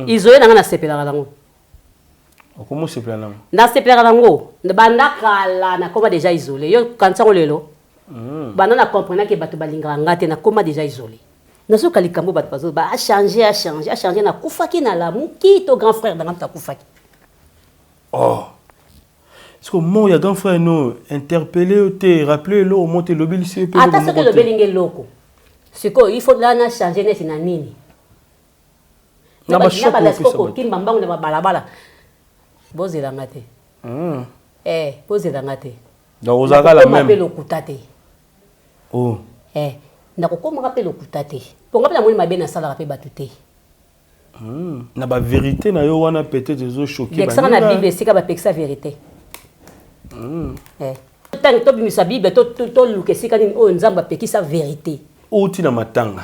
Isolé na nga, nasepelaka nango. Okoma osepela nango? Nasepelaka nango banda kala. Nakoma déjà isolé. Yo kanisa yango lelo. Banda na comprenaki bato balingaka nga te, nakoma déjà isolé. Nazoka likambo bato bazo ba achange, achange, achange. Nakufaki, nalamuki to grand frère nanga moto akufaki. Oh, parce que mort ya grand frère no interpellé yo te, rappelé eloko mo te, elobelisi yo mpe? Ata soki elobeli nga eloko sikoyo, il faut la na change neti na nini? Na bachoc. Nabanda sikoyo kokimba mbangu na babalabala, bozelanga te. Eh, bozelanga te. Donc ozalaka la même mpe. Lokuta te. Oh. Eh, nakokomaka mpe lokuta te, mpo nga mpe namoni mabe nasalaka mpe bato te. Na bavérité na yo wana, peut-être ezochoke. Lekisaka na Bible esika bapekisa vérité. Ntango tobimisa Bible, toluka esika nini oyo Nzambe apekisa vérité. Outi na matanga,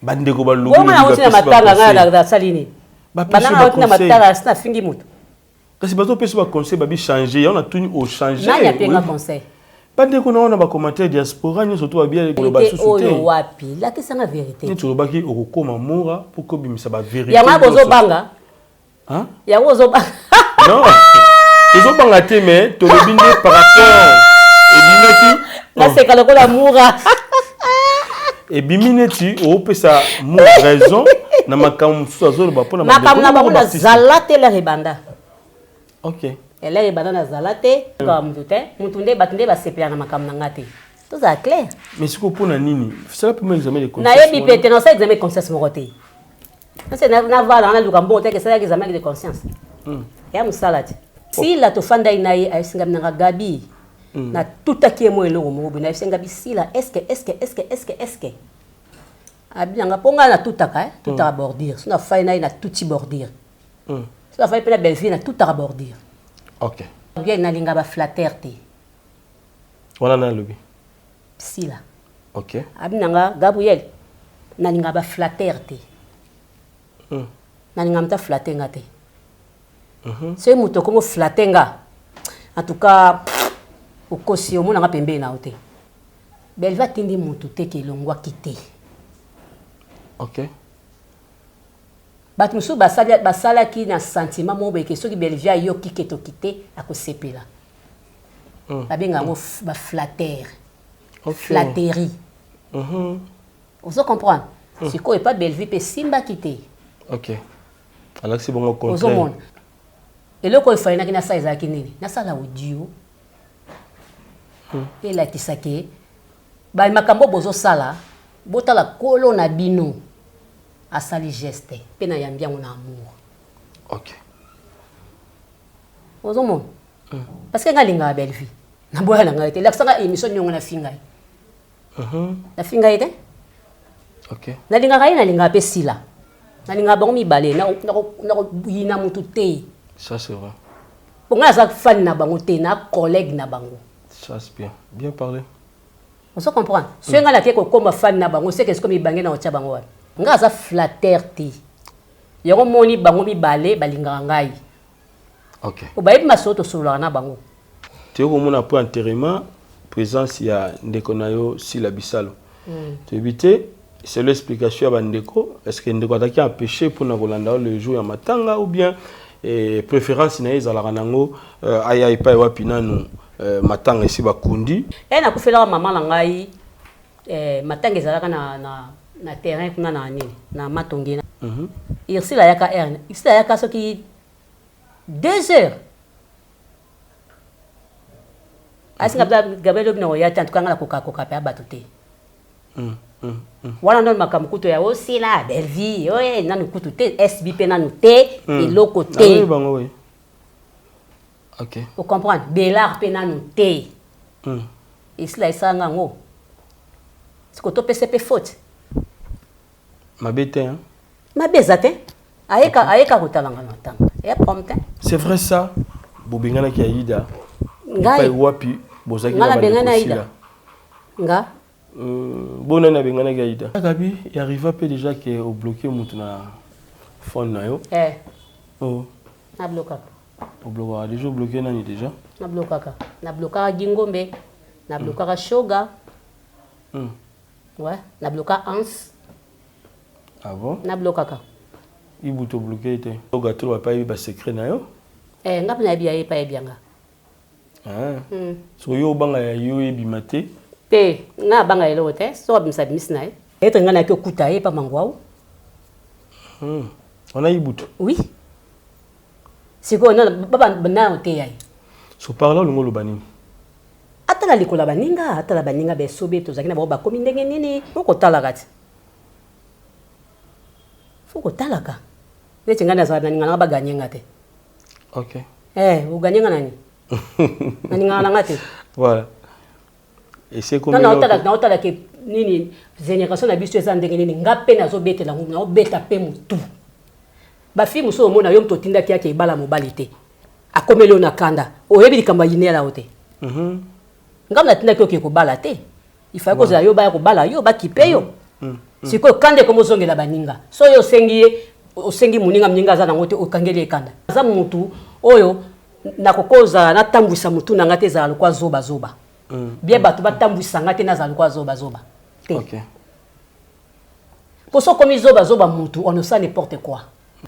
bandeko balobi. Bongo nauti na matanga, ngai nasali nini? Bandanga nauti na matanga, asi nafingi moto? Kasi bazopesa baconseil, babi change yango. Natuni, ochange? Nani apenga conseil? Bandeko na wana, bacommentaire, diaspora nyonso to babia koloba susu te. Oyo wapi? Lakisanga vérité. Neti olobaki okokóma mura mpo kobimisa bavérité. Yango bozobanga, yango ozobanga. Non, tozobanga te, mais tolobi nde par rapport ebimaki. Naseka lokola mura. Ebimi neti opesa mura raison na makambo mosusu azoloba mpona makambo na bango. Nazala te lere ebanda. Elere ebanda, nazala te kaka mutu te. Mutu nde bato nde basepela na makambo na nga te, tozala clair. Mais sikoyo mpona nini? Sala mpe examen de conscience. Nayebi mpe te. Nasala examen de conscience moko te. Nase navala nga, naluka mbongo te. Esalaki examen de conscience ya mosala te. Sila, tofandai na ye, ayebisi nanga: "Gabi." Natutaki ye mo eloko moko boye. Nayebisi Gabi: "Sila, eske eske eske eske eske abi nanga?" Mpo ngai natutaka, tutaka bordure. So nafai na ye, natuti bordure. So nafai mpe na Belleville, natutaka bordure. Bien, nalinga baflatter te. Wana nalobi. Sila. Abi nanga: "Gabriel, nalinga baflatter te. Nalinga moto aflatte nga te. Soki moto okomi oflatte nga, en tout cas okosi, omonanga pembeni na yo te." Belve atindi motu te ke elongwaki te. Bato mosusu basalaki na sentiment moko boye ke soki Belve ayoki ke toki te, akosepela. Babenga yango baflatter, flatterie. Ozo comprendre? Sikoyo epa Bellevue mpe esimbaki te. Ok, alakisi bongo contraire. Ozomona, eloko oyo efalinaki nasala ezalaki nini? Nasala audio elakisa ke bamakambo bozosala, botala kolo na bino asali geste mpe nayambi yango na amour. Ozomona, parce que ngai alingaka Bellevue, naboya na ngai te. Elakisanga émission niongo nafinga ye. Nafinga ye te. Nalingaka ye, nalingaka mpe Sila, nalingaka bango mibale. Nakoyina mutu te. Ça, c'est vrai. Po ngai aza fan na bango te, na collègue na bango. Ça, c'est bien bien parlé. Ozo comprendre? Soki ngai nake kokóma fan na bango, seke sikoyo mibange na kotya bango wapi? Ngai aza flatteur te. Yango moni bango mibale balingaka ngai. Po bayebi masolo tosololaka na bango. Toyei komona po enterrement, présence ya ndeko na yo Sila Bisalo. Toyebi te, selon explication ya bandeko, est ce que ndeko azalaki empêché mpona kolanda yo le jour ya matanga, ou bien préférence na ye ezalaka nango aya epai wapi nanu matanga esi bakundi? E nakufelaka mama na ngai, matanga ezalaka na terrain kuna na nini, na Matonge. Ursile ayaka heure, Ursile ayaka soki 2 heures. Asinga Gabriel obi na koya te. En tout cas nga nakokakoka mpe ya bato te. Wana nano makambo kutu ya osila Bellevue oye nanu kutu te, SB mpe nanu te, eloko te. Bango, oui. Ok. Ocomprendre? Belar mpe nanu te. Esila esalanga yango siko topesa mpe faute. Mabe te, hein? Mabe eza te. Ayeka, ayeka kotalanga na ntanga ya prom te. C'est vrai ça, bobenganaki Aida? Ngai? Epai wapi bozalaki? Ngai na nabengani bandeko Aida? Sila. Nga? Bo nani abenganaki Aida? Gabi, arriva mpe déjà ke obloke motu na phone na yo? Eh. Oh. Nablokaka. Oblokaka déjà? Obloke nani déjà? Nablokaka, nablokaka Gingombe, nablokaka Shoga. Ouais, nabloka Hans. Ah bon? Nablokaka. Ibutu obloquer ye te. Oga tolo ba ayebi ba secret na yo. Eh nga pe nayebi ya ye pe ayebi ya nga. Ah. Soki yo obanga ya yo ebima te. Te, nga abanga eloko te, soki abimisa abimisi na ye. Etre nga nayaki okuta ye pa Mangwau. Wana Ibutu? Oui. Sikoyo baba nano oteya ye. So par là olingi oloba nini? Atala likolo ya baninga, atala baninga ba esobe tozalaki na bango bakomi ndenge nini, faut kotalaka ti. Faut kotalaka. Neti nga nazala nalinga nanga ba gagner nga te. Ok. Eh, o gagner nga nani? Nalingaka na nga te. Voilà. Et c'est comme non, naotala naotala ke nini génération na biso eza ndenge nini nga pe nazobetela ngo naobeta pe mutu. Ba fille mosusu omona yo moto otindaki yake ebala mobali te. Akomeli yo na kanda. Oyebi likambo ya yinela yo te. Nga natindaki oke kobala te. Il fallait kozela yo baya kobala yo bakipe yo. Sikoyo kanda ekomi ozongela baninga. So yo osengi ye osengi moninga moninga aza nango te okangeli ye kanda. Aza mutu oyo nakokozala natambwisa mutu na nga te ezala lokwa zoba zoba. Bien bato batambwisa nga te nazala lokwa zoba zoba. Te. Okay. Po so okomi zoba zoba mutu on osala n'importe quoi.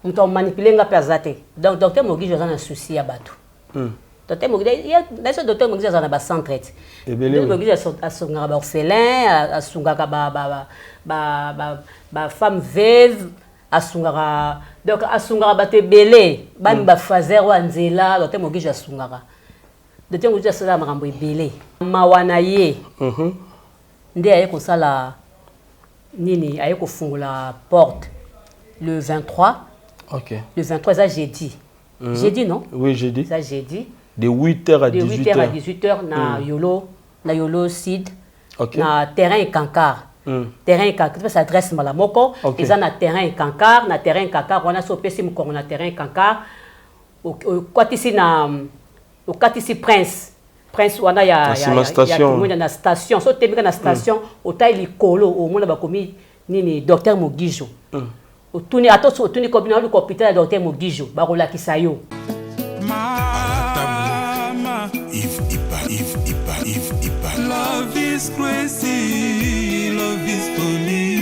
Mutu amanipuler nga pe aza te. Donc docteur Mogijo aza na souci ya bato. Docteur Mogijo na biso docteur Mogijo aza na ba centre ti. Docteur Mogijo asungaka ba orphelin, asungaka ba femme veuve, asungaka donc asungaka bato ebele, bami ba fazer wa nzela, docteur Mogijo asungaka. Docteur Mogijo asala makambo ebele. Mawa na ye. Nde aye kosala nini, aye kofungola porte le 23. Ok. Le 23 eza jeudi. Jeudi non? Oui, jeudi. Eza jeudi. De 8h à De 18h. 8h à 18h na Yolo, na Yolo Sud. Ok. Na terrain Ekankar. Terrain Ekankar, tu adresse mbala moko. Ok. Eza na terrain Ekankar, na terrain Ekankar wana so opesi mokongo na terrain Ekankar. Okatisi na okatisi Prince. Prince wana ya Na sima station. Ya na station. So tembika na station, otai likolo omona bakomi nini docteur Mogijo. Otuni ato so otuni ko bino luka hôpital ya docteur Mogijo bakolakisa yo. Mama Yves Ipa, Yves Ipa, Yves Ipa. Love is crazy, love is funny.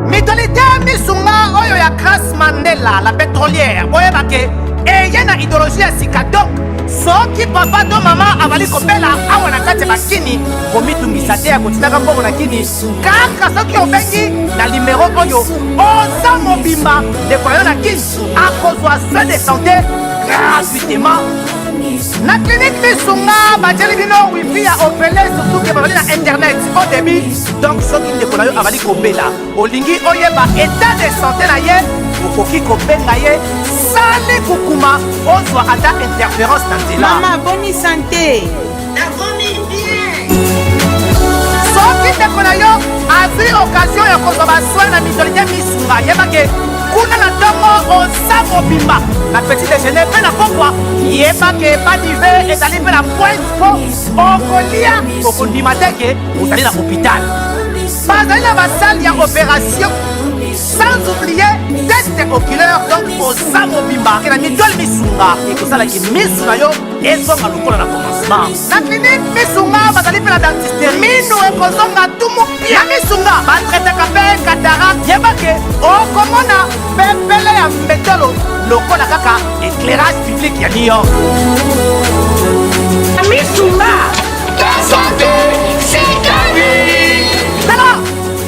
Mutualité Misunga oyo ya Grace Mandela la pétrolière boyebake eye na idéologie ya sika. Donc soki papa to mama azali kobela awa na kati ya bakini, komitungisa te ya kotindaka mbongo na kini. Kaka soki obengi na limero oyo, oza mobimba, ndeko na yo na kini akozwa soin de santé gratuitement na clinique Misunga. Batieli bino wifi ya ofele, surtout ke bazali na internet au débit. Donc soki ndeko na yo azali kobela, olingi oyeba état de santé na ye, okoki kobenga ye sali kukuma, ozwa ata interférence na nzela. Mama, boni santé? Soki ndeko na yo azwi occasion ya kozwa basoin na Mutualité Misunga, yebake kuna na ntongo oza mobimba, na petit déjeuner mpe na pokwa, yebake badive ezali mpe na pointe mpo okolia, okondima te ke ozali na hôpital. Bazali na basale ya opération, sans oublier test oculaire. Donc oza mobimba ke na Mutuelle Misunga ekosalaki misu na yo ezonga lokola na commencement. Na clinique Misunga bazali mpe na dentisterie, minu ekozonga tumu pia. Na Misunga batraitaka mpe cataracte. Yebake okomona pepele ya mbetolo lokola kaka éclairage public ya New York. Misunga. Tala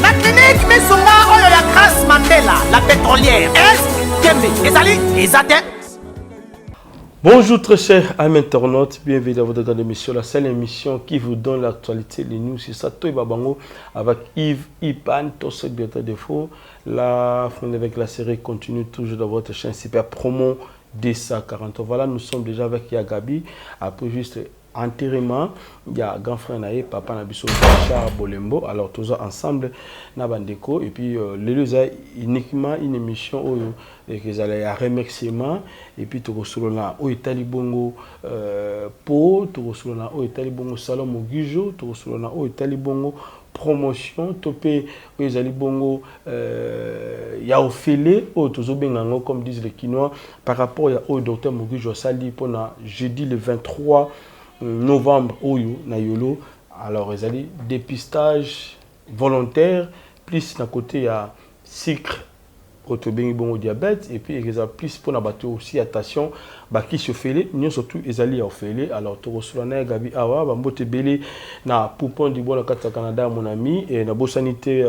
na clinique Misunga oyo ya Grace Mandela la pétrolière, est tembe ezali eza te. Bonjour très chers amis internautes, bienvenue dans votre grande émission, la seule émission qui vous donne l'actualité, les news, c'est ça, Toy Babango avec Yves Ipan, Tosse Biota Défaut. La fondée avec la série continue toujours dans votre chaîne Super Promo DSA40. Voilà, nous sommes déjà avec Yagabi, après juste enterrement, il y a grand frère na ye, papa na biso Richard Bolembo. Alors tous ensemble na bandeko et puis lelo eza uniquement une émission oyo ezala ya remerciement et puis tokosolola oyo etali bongo po tokosolola oyo etali bongo salon Mogijo, tokosolola oyo etali bongo promotion to mpe oyo ezali bongo ya ofele oyo tozobenga yango, comme disent les Kinois, par rapport ya oyo docteur Mogijo asali mpona jeudi le 23 novembre oyo na Yolo. Alors ezali dépistage volontaire. Plus na côté ya sucre oyo tobengi bongo diabète, et puis ekozala plus mpona bato aussi ya tension. Bakisi ofele nyonso tu ezali ya ofele. Alors tokosola na ye Gabi awa. Bambote ebele na Poupon Dibo na kati ya Canada, mon ami. Et nabosani te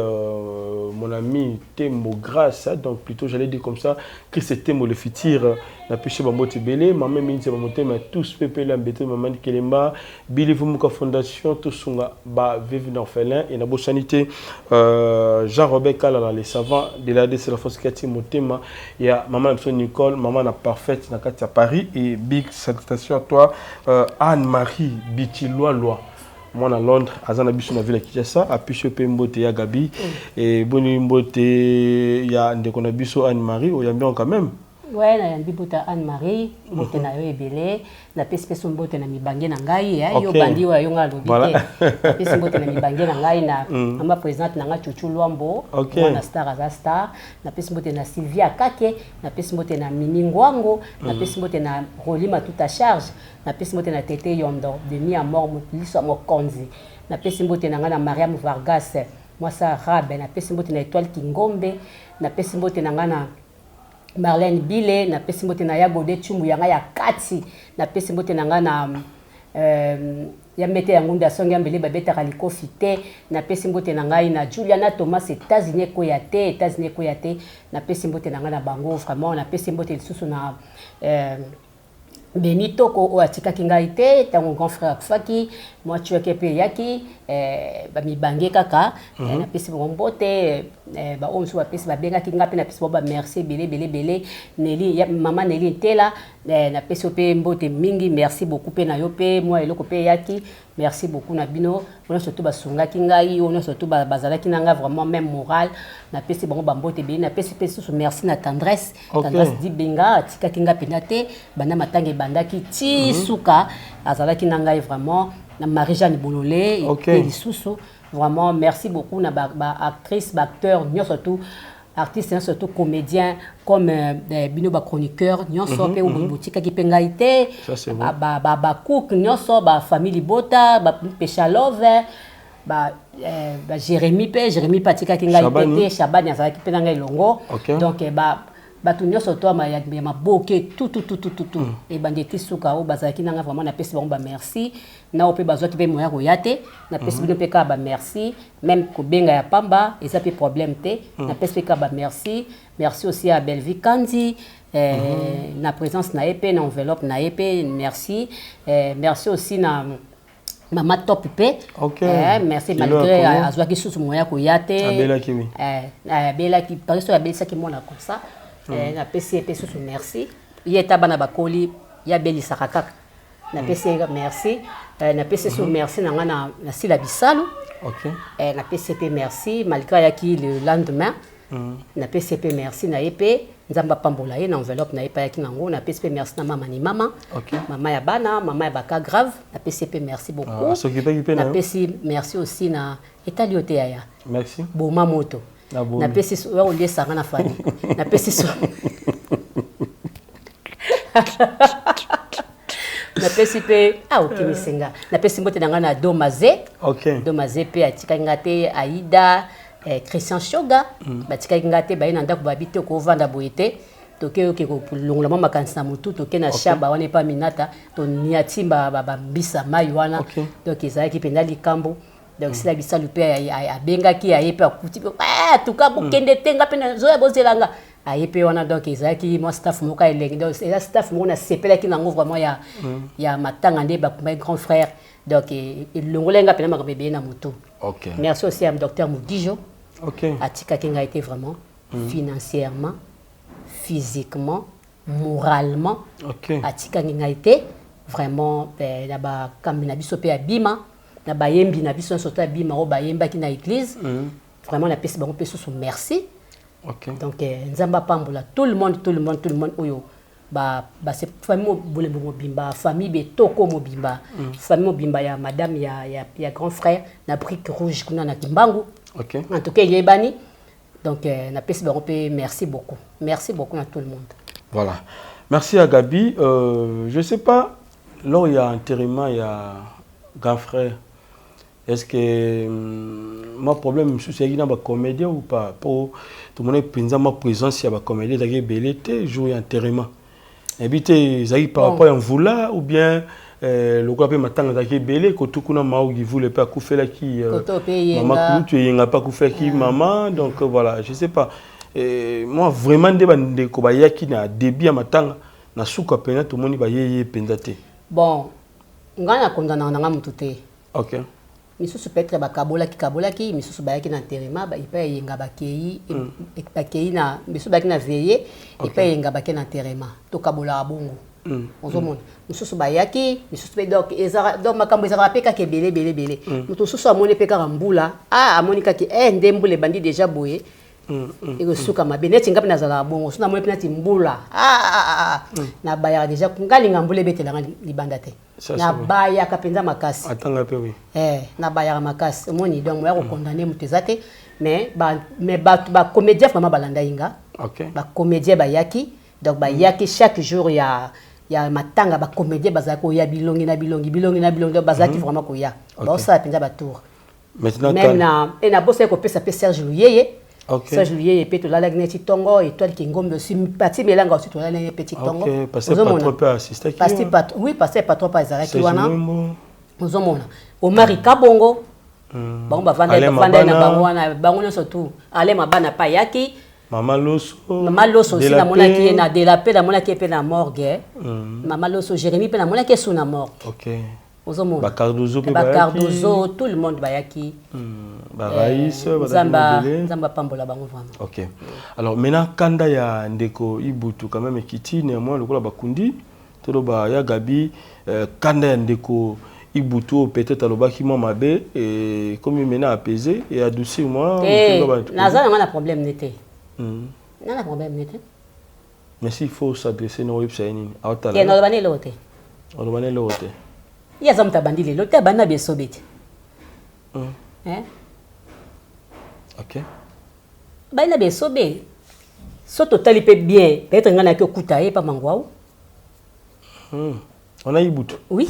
mon ami Tembo Grâce, donc plutôt j'allais dire comme ça, Christ Tembo le futur. Napesi bambote ebele, mama mingi ya bamotema ya tous pepele ya mbete, mama Kelemba Bili Vumuka Fondation, tosunga baveuve d'orphelin. Et nabosani te Jean Robert Kalala, le savant de la DC, la force kati motema ya mama na biso Nicole, mama na Parfaite na kati ya Paris. Et big salutation à toi, Anne-Marie Bichilwalwa, mwana Londres, aza na biso na ville ya Kinshasa. Apesi yo mpe mbote ya Gabi. E boni mbote ya ndeko na biso Anne-Marie, oyambi yango quand même? Ouais, nayambi mbote ya Anne Marie, mbote na yo ebele. Napesi mpe so mbote na mibange na ngai. Yo bandi oyo yo ngai alobi te. Napesi mbote na mibange na ngai, na mama présidente na ngai Chuchu Lwambo, mwana star, aza star. Napesi mbote na Sylvia Kake, napesi mbote na Mimi Ngwango, napesi mbote na Roli Matuta Charge, napesi mbote na Tete Yondo Demi Amor, liso ya mokonzi. Napesi mbote na ngai na Mariam Vargas, mwasi arabe. Napesi mbote na Étoile Kingombe, napesi mbote na ngai na Marlène Bile, napesi mbote na Yagode Chumbu ya ngai ya kati, napesi mbote na ngai na ya mete ya ngunda songi ya mbele babetaka likofi te. Napesi mbote na ngai na Juliana Thomas, États-Unis ekoya te, États-Unis ekoya te. Napesi mbote na ngai na bango vraiment. Napesi mbote lisusu na Beni Toko oyo atikaki ngai te ntango grand frère akufaki. Mwa tuaki mpe eyaki bamibange kaka. Napesi bango mbote. Baoyo mosusu bapesi babengaki ngai mpe napesi bango bamerci ebele ebele ebele. Neli ya, mama Neli Ntela, napesi yo mpe mbote mingi, merci beaucoup mpe na yo mpe mwa eloko mpe eyaki. Merci beaucoup na bino nyonso tu basungaki ngai, oyo nyonso tu bazalaki na ngai vraiment, même moral. Napesi bango bambote ebele. Napesi mpe susu merci na Tendresse. Tendresse Dibenga atikaki ngai mpenza te banda matanga ebandaki ti suka, azalaki na ngai vraiment. Na Marie Jeanne Bolole mpe lisusu vraiment merci beaucoup na baactrice, ba baacteur nyonso tu, artiste nyonso tu, comédien comme bino, bachroniqueur nyonso mpe botikaki mpe ngai te, bacook nyonso, bafamille libota, bapeshalove, ba Jérémi mpe, Jérémi mpe atikaki ngai mpe te. Shabani azalaki mpe na ngai elongo. Donc ba bato nyonso to ya maboke tututututu ebandi eti suka oyo bazalaki nanga vraiment, napesi bango bamerci. Na oyo mpe bazwaki mpe moya koya te, napesi bino mpe kaka bamerci. Même kobenga ya pamba eza mpe problème te. Napesi mpe kaka bamerci. Merci aussi à Bellevie Kandi na présence na ye mpe na enveloppe na ye mpe merci. Merci aussi na mama Top mpe. Merci malgré azwaki susu moya koya te. Abelaki parce que abelisaki mwana comme ça. Napesi ye mpe susu merci. Ye eta bana bakoli, ye abelisaka kaka. Napesi ye merci. Napesi susu merci na ngai na Sila Bisalu. Napesi ye mpe merci malgré ayaki le lendemain. Napesi ye mpe merci na ye mpe Nzambe apambola ye na enveloppe na ye mpe ayaki nango. Napesi mpe merci na mama ni mama, mama ya bana, mama ya baka grave. Napesi ye mpe merci beaucoup. Napesi merci aussi na etali yo te yaya. Merci. Boma moto. Napesi oya koliesanga na famille. Napesi so napesi mpe okimisi nga. Napesi mbote na ngai na Domaze. Domaze mpe atikaki nga te. Aida, Christian Shoga batikaki nga te. Baye na ndako, babi te kovanda boye te, toke oke kolongola mwa makanisi na motu. Toke na shaba wana epa Minata, toniati bambisa mai wana. Donc ezalaki mpenza likambo. Donc Sila Bisalu mpe abengaki, aye mpe akuti mpe atuka bokende te, nga mpe nazoya, bozelanga. Aye mpe wana. Donc ezalaki mwa staff moko ya elengi. Donc eza staff moko nasepelaki nango vraiment ya matanga nde bakumbaki grand frère. Donc elongolaki nga mpena makambo ebele na motu. Merci aussi à docteur Mudijo. Atikaki ngai te vraiment, financièrement, physiquement, moralement. Atikaki ngai te vraiment. Na bakambi na biso mpe ya bima, na bayembi na biso nyonso to ya bima oyo bayembaki na église, vraiment napesi bango mpe susu merci. Donc Nzambe apambola tout le monde, tout le monde, tout le monde oyo famille Bolembo mobimba, famille Betoko mobimba, famille mobimba ya madame ya grand frère na Brique Rouge kuna na Kimbangu. En tout cas eyebani. Donc napesi bango mpe merci beaucoup, merci beaucoup na tout le monde. Voilà, merci à Gabi. Je sais pas, lors il y a enterrement, il y a grand frère. Est ce que mwa problème mosusu eyaki na bacomédien ou pas? Mpo tomoni mpenza mwa présence ya bacomédien ezalaki ebele te jour ya enterrement. Nayebi te, ezalaki par rapport ya mvula ou bien lokola mpe matanga ezalaki ebele kotu kuna. Mao Givule mpe akufelaki mama, kulutu Eyenga mpe akufelaki mama. Donc voilà, je sais pas. Moi vraiment, nde bandeko bayaki na début ya matanga, na suka mpenza tomoni bayeye mpenza te. Bon, ngai nakondanaka nanga motu te. Misusu peut-être bakabolaki kabolaki, misusu bayaki na enterrement epai Eyenga, bakei na misusu bayaki na veillée epai Eyenga, bakei na enterrement. Tokabolaka bongo. Ozomona mosusu bayaki, misusu mpe. Donc ezaka, donc makambo ezalaka mpe kaka ebele ebele ebele. Moto mosusu amoni mpe kaka mbula, ah, amoni kaka nde mbula ebandi déjà boye, ekosuka mabe. Neti nga mpe nazalaka bongo. So namoni mpe neti mbula, nabayaka déjà. Nga linga mbula ebetelanga libanda te, nabayaka mpenza makasi. Atanga mpe, oui. Nabayaka makasi, omoni. Donc moya kokondane moto eza te, mais bato bacomédien vraiment balandai nga. Bacomédien bayaki, donc bayaki chaque jour ya matanga. Bacomédien bazalaki koya, bilongi na bilongi, bilongi na bilongi. Donc bazalaki vraiment koya, baosala mpenza batour. Même na e nabosaki kopesa mpe Serge Luyeye. Serge Luyeye mpe tolalaki neti ntongo, Étoile Kingombe aussi, Pati Melanga aussi, tolalaki mpe ti ntongo. Oui, pasteur patron mpe azalaki wana. Ozomona Omari Kabongo, bango bavandai na bango wana, bango nyonso tu. Ale Mabana mpe ayaki. Mama Loso. Mama Loso aussi namonaki ye na Dela mpe, namonaki ye mpe na morgue. Mama Loso, Jérémi mpe namonaki ye su na morgue. Ozomona Bacardozo mpe. Bacardozo, tout le monde bayaki. Baraïs. Nzambe apambola bango vraiment. Ok, alors maintenant, kanda ya ndeko Ibutu quand même ekiti. Néanmoins, lokola bakundi, toloba ya Gabi, kanda ya ndeko Ibutu oyo peut-être alobaki mwa mabe, ekomi maintenant apaisé et adoucir moi? Naza nanga na problème ne te, na problème ne te. Mais s'il faut s'adresser na oyebisa ye nini? Aotala, naloba ne eloko te. Oloba ne eloko te. Ye aza moto abandi lelo te, abandi na besobe te. Abandi na besobe. So totali mpe bien, peut-être ngai nayaki okuta ye pa Mangwau. Wana Ibutu? Oui.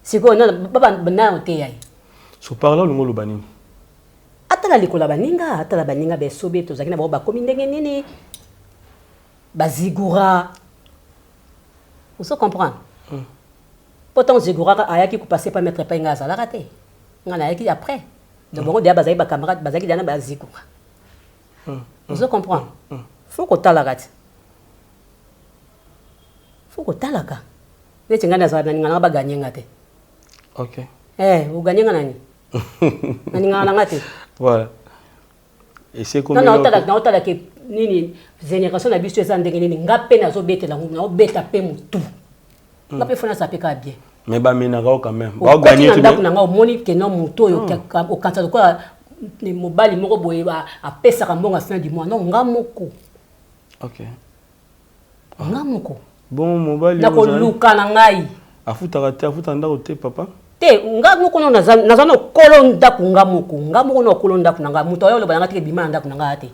Sikoyo nano te ya ye. So par là olingi oloba nini? Atala likolo ya baninga, atala baninga besobe tozalaki na bango, bakomi ndenge nini, bazigura. Ozo comprendre? Mpo ntango Zigura ayaki kopase pa maître epai ngai azalaka te, ngai nayaki après. Donc bango deya bazalaki bacamarade, bazalaki deya na bazigura. Ozo comprendre? Faut kotalaka ti, faut kotalaka. Neti ngai nazala, nalinga nanga baganye nga te. Oganye nga nani? Nalingaka nanga te. Voilà. Naotalaka nini, génération na biso eza ndenge nini. Nga mpe nazobetela ngo, naobeta mpe motu, nga mpe faut nazala mpe kaka bien. Mais bamenaka o quand même. Okoti na ndako na nga, omoni keno motu oyo okanisa lokola mobali moko boye apesaka mbongo ya fin du mois. Non, nga moko. Nga moko. Bon, mobali nakoluka na ngai. Afutaka te, afutaka ndako te, papa. Te, nga moko no naza na okolo ndako. Nga moko, nga moko na okolo ndako na nga. Moto oyo oloba na nga teke bima na ndako na nga te.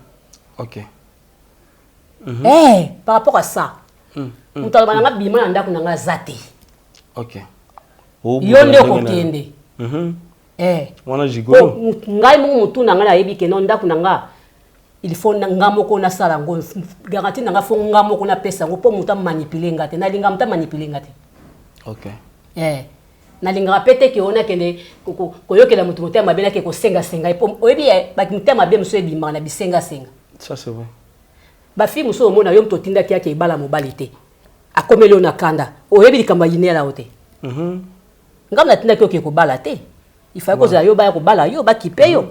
Par rapport à ça, moto aloba na nga bima na ndako na nga aza te. Yo nde okokende. Wana gigolo. Ngai moko, motu na ngai nayebi ke no ndako na nga, il faut nga moko nasala yango. Garantie na nga, faut nga moko napesa yango mpo moto amanipule nga te. Nalinga moto amanipule nga te. Nalingaka mpe te ke oyo nakende koyokela moto motema mabe, nake kosengasenga ye, mpo oyebi motema mabe mosusu ebimaka na bisengasenga. Ça, c'est vrai. Bafille mosusu, omona yo moto otindaki yake ebala mobali te, akomeli oyo na kanda. Oyebi likambo ayinela yo te. Ngai natindaki oke kobala te, ifai kozela yo baya kobala yo, bakipe yo.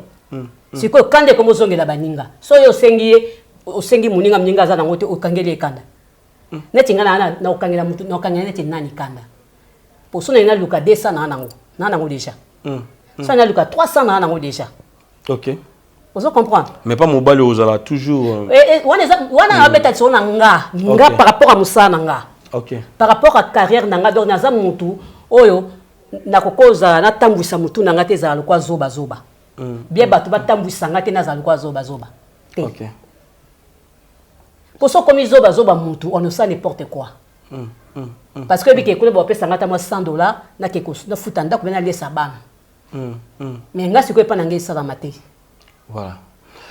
Sikoyo kanda ekomi ozongela baninga. So oyo osengi ye, osengi moninga, moninga aza nango te, okangeli ye kanda. Neti ngai na okangela motu, na okangela neti nani kanda? Po so nalingi naluka 200, naa nango déjà. So naluka 300, naa nango déjà. Ozo comprendre? Mais pas mobali ozala toujours Wana eza wana nabeta lisolo na nga par rapport à mosala na nga, par rapport à carrière na nga. Donc naza motu oyo nakoki ozala natambwisa motu na nga te, ezala lokwa zobazoba. Bien, bato batambwisa nga te, nazala lokwa zobazoba te. Po so okomi zobazoba, motu on osala n'importe quoi. Parce que oyebi ke kuna bapesa nga ata mwa 100 $, nake nafuta ndako mpe nalesa bana. Mais nga sikoyo epa na ngai esalama te. Voilà.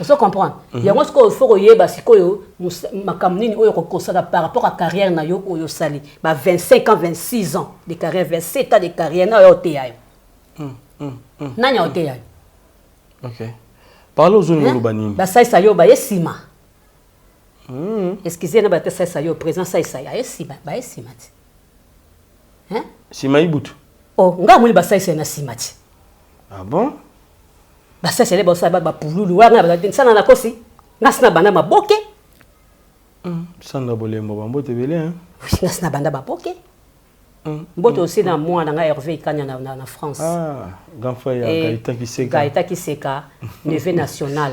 Ozo comprendre? Yango sikoyo faut koyeba sikoyo makambo nini oyo okoki kosala par rapport à carrière na yo oyo osali ba 25 ans, 26 ans de carrière, 27 ans de carrière na oyo oteya yo. Nani aoteya yo? Ok, parle, ozolinga oloba nini? Basalisa yo baye nsima. Excuse na bate, salisa yo président, salisa aye nsima, baye nsima ti. Hein? Nsima ibutu. Oh, nga amoni basalisa ye na nsima ti. Ah bon? Basalisa ye, basala bapululu wana sana nakosi nga si na banda maboke. Sandra Bolembo, bambote ebele, hein? Oui, nga si na banda maboke. Mbote aussi na mwana nga Hervé Ikanya na France. Ah, grand frère ya Gaëtan Kiseka. Gaëtan Kiseka, neveu national.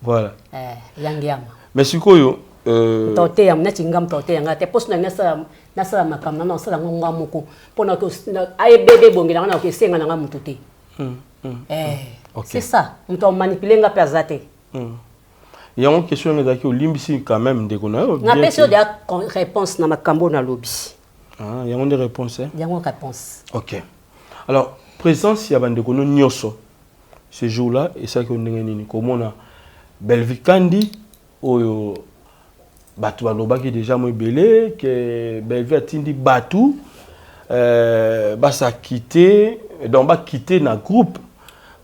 Voilà. Eh, yangiama. Mais sikoyo Moto oteya neti nga, moto oteya nga te. Mposo na nasala makambo na nasala yango nga moko mpona ayebebe ebongela nga na koesenga na nga motu te. Eh, c'est ça, moto amanipule nga mpe aza te. Yango question yango ezalaki, olimbisi quand même ndeko na yo? Napesi yo deya réponse na makambo oyo nalobi. Ah, yango nde réponse, eh? Yango réponse. Ok, alors présence ya bandeko no nyonso ce jour là esalaki yo ndenge nini komona Belvi Kandi oyo bato balobaki déjà mo ebele ke Belvi atindi bato basakite, donc bakite na groupe,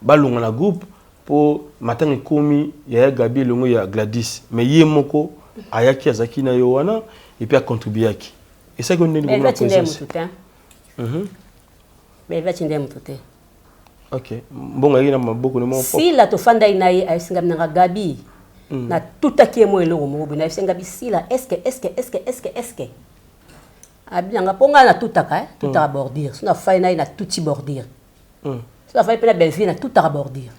balonga na groupe mpo matanga ekomi yaya Gabi elongo ya Gladys, mais ye moko ayaki, azalaki na yo wana et puis acontribuaki, esalaki yo ndenge Belvi komona atindi ye présence? Motu te. Belvi atindi ye motu te. Ok, mbongo ayaki na maboko ne moko. Sila tofandai na ye, ayebisi ngai nanga Gabi, natutaki ye mo eloko moko boye. Nayebisi ngabi Sila, eske eske eske eske eske abi nanga mpo ngai natutaka, eh, tutaka bordure so nafai na ye, natuti bordure so nafai mpe na Belleville, natutaka bordure.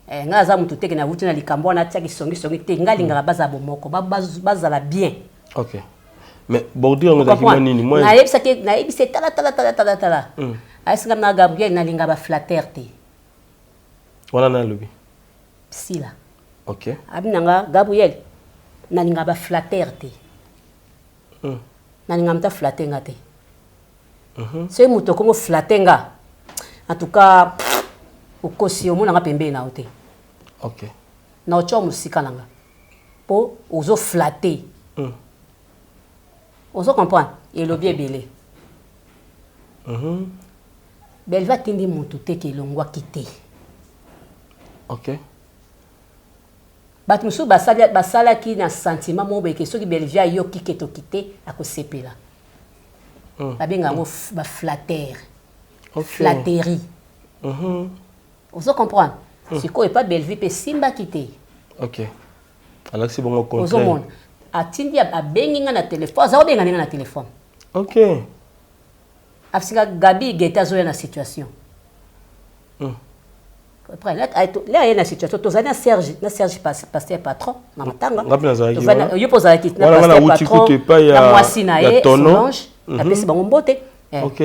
Eh, ngai aza motu teke nawuti na likambo wana atiaki songisongi te. Ngai alingaka bazala bomoko, bazala bien. Ok, mais bordure yango ezalaki mwa nini mwa? Nayebisaki, nayebisi ye, tala tala tala tala tala. Ayebisi ngai na Gabriel, nalinga baflatter te. Wana nalobi? Sila. Ok. Abi nanga Gabriel, nalinga baflatter te. Nalinga moto aflatte nga te. Soki moto okomi oflatte nga, en tout cas pff, okosi omonanga pembeni na yo te. Na otya mosika na nga mpo ozoflatte. Ozo comprendre? Elobi ebele. Belvi atindi motu te ke elongwaki te. Bato mosusu basalaki na sentiment moko boye ke soki Belvi ayoki ke toki te, akosepela. Babenga yango baflatter, flatterie. Ozo comprendre? Sikoyo epa Belvi mpe esimbaki te. Ok, alakisi bongo contraire. Ozomona, atindi, abengi nga na telefone, aza kobenga nga na telefone. Afisika Gabi Gete azoya na situation. Après le aye na situation, tozali na Serge, na Serge pasteur patron na matanga. Nga mpe nazalaki Tovandi wana. Yo mpo ozalaki na Wana nga pasteur nawuti patron kutu epai na mwasi na ya ye Tono. Solange, napesi bango mbote. Eh. Ok,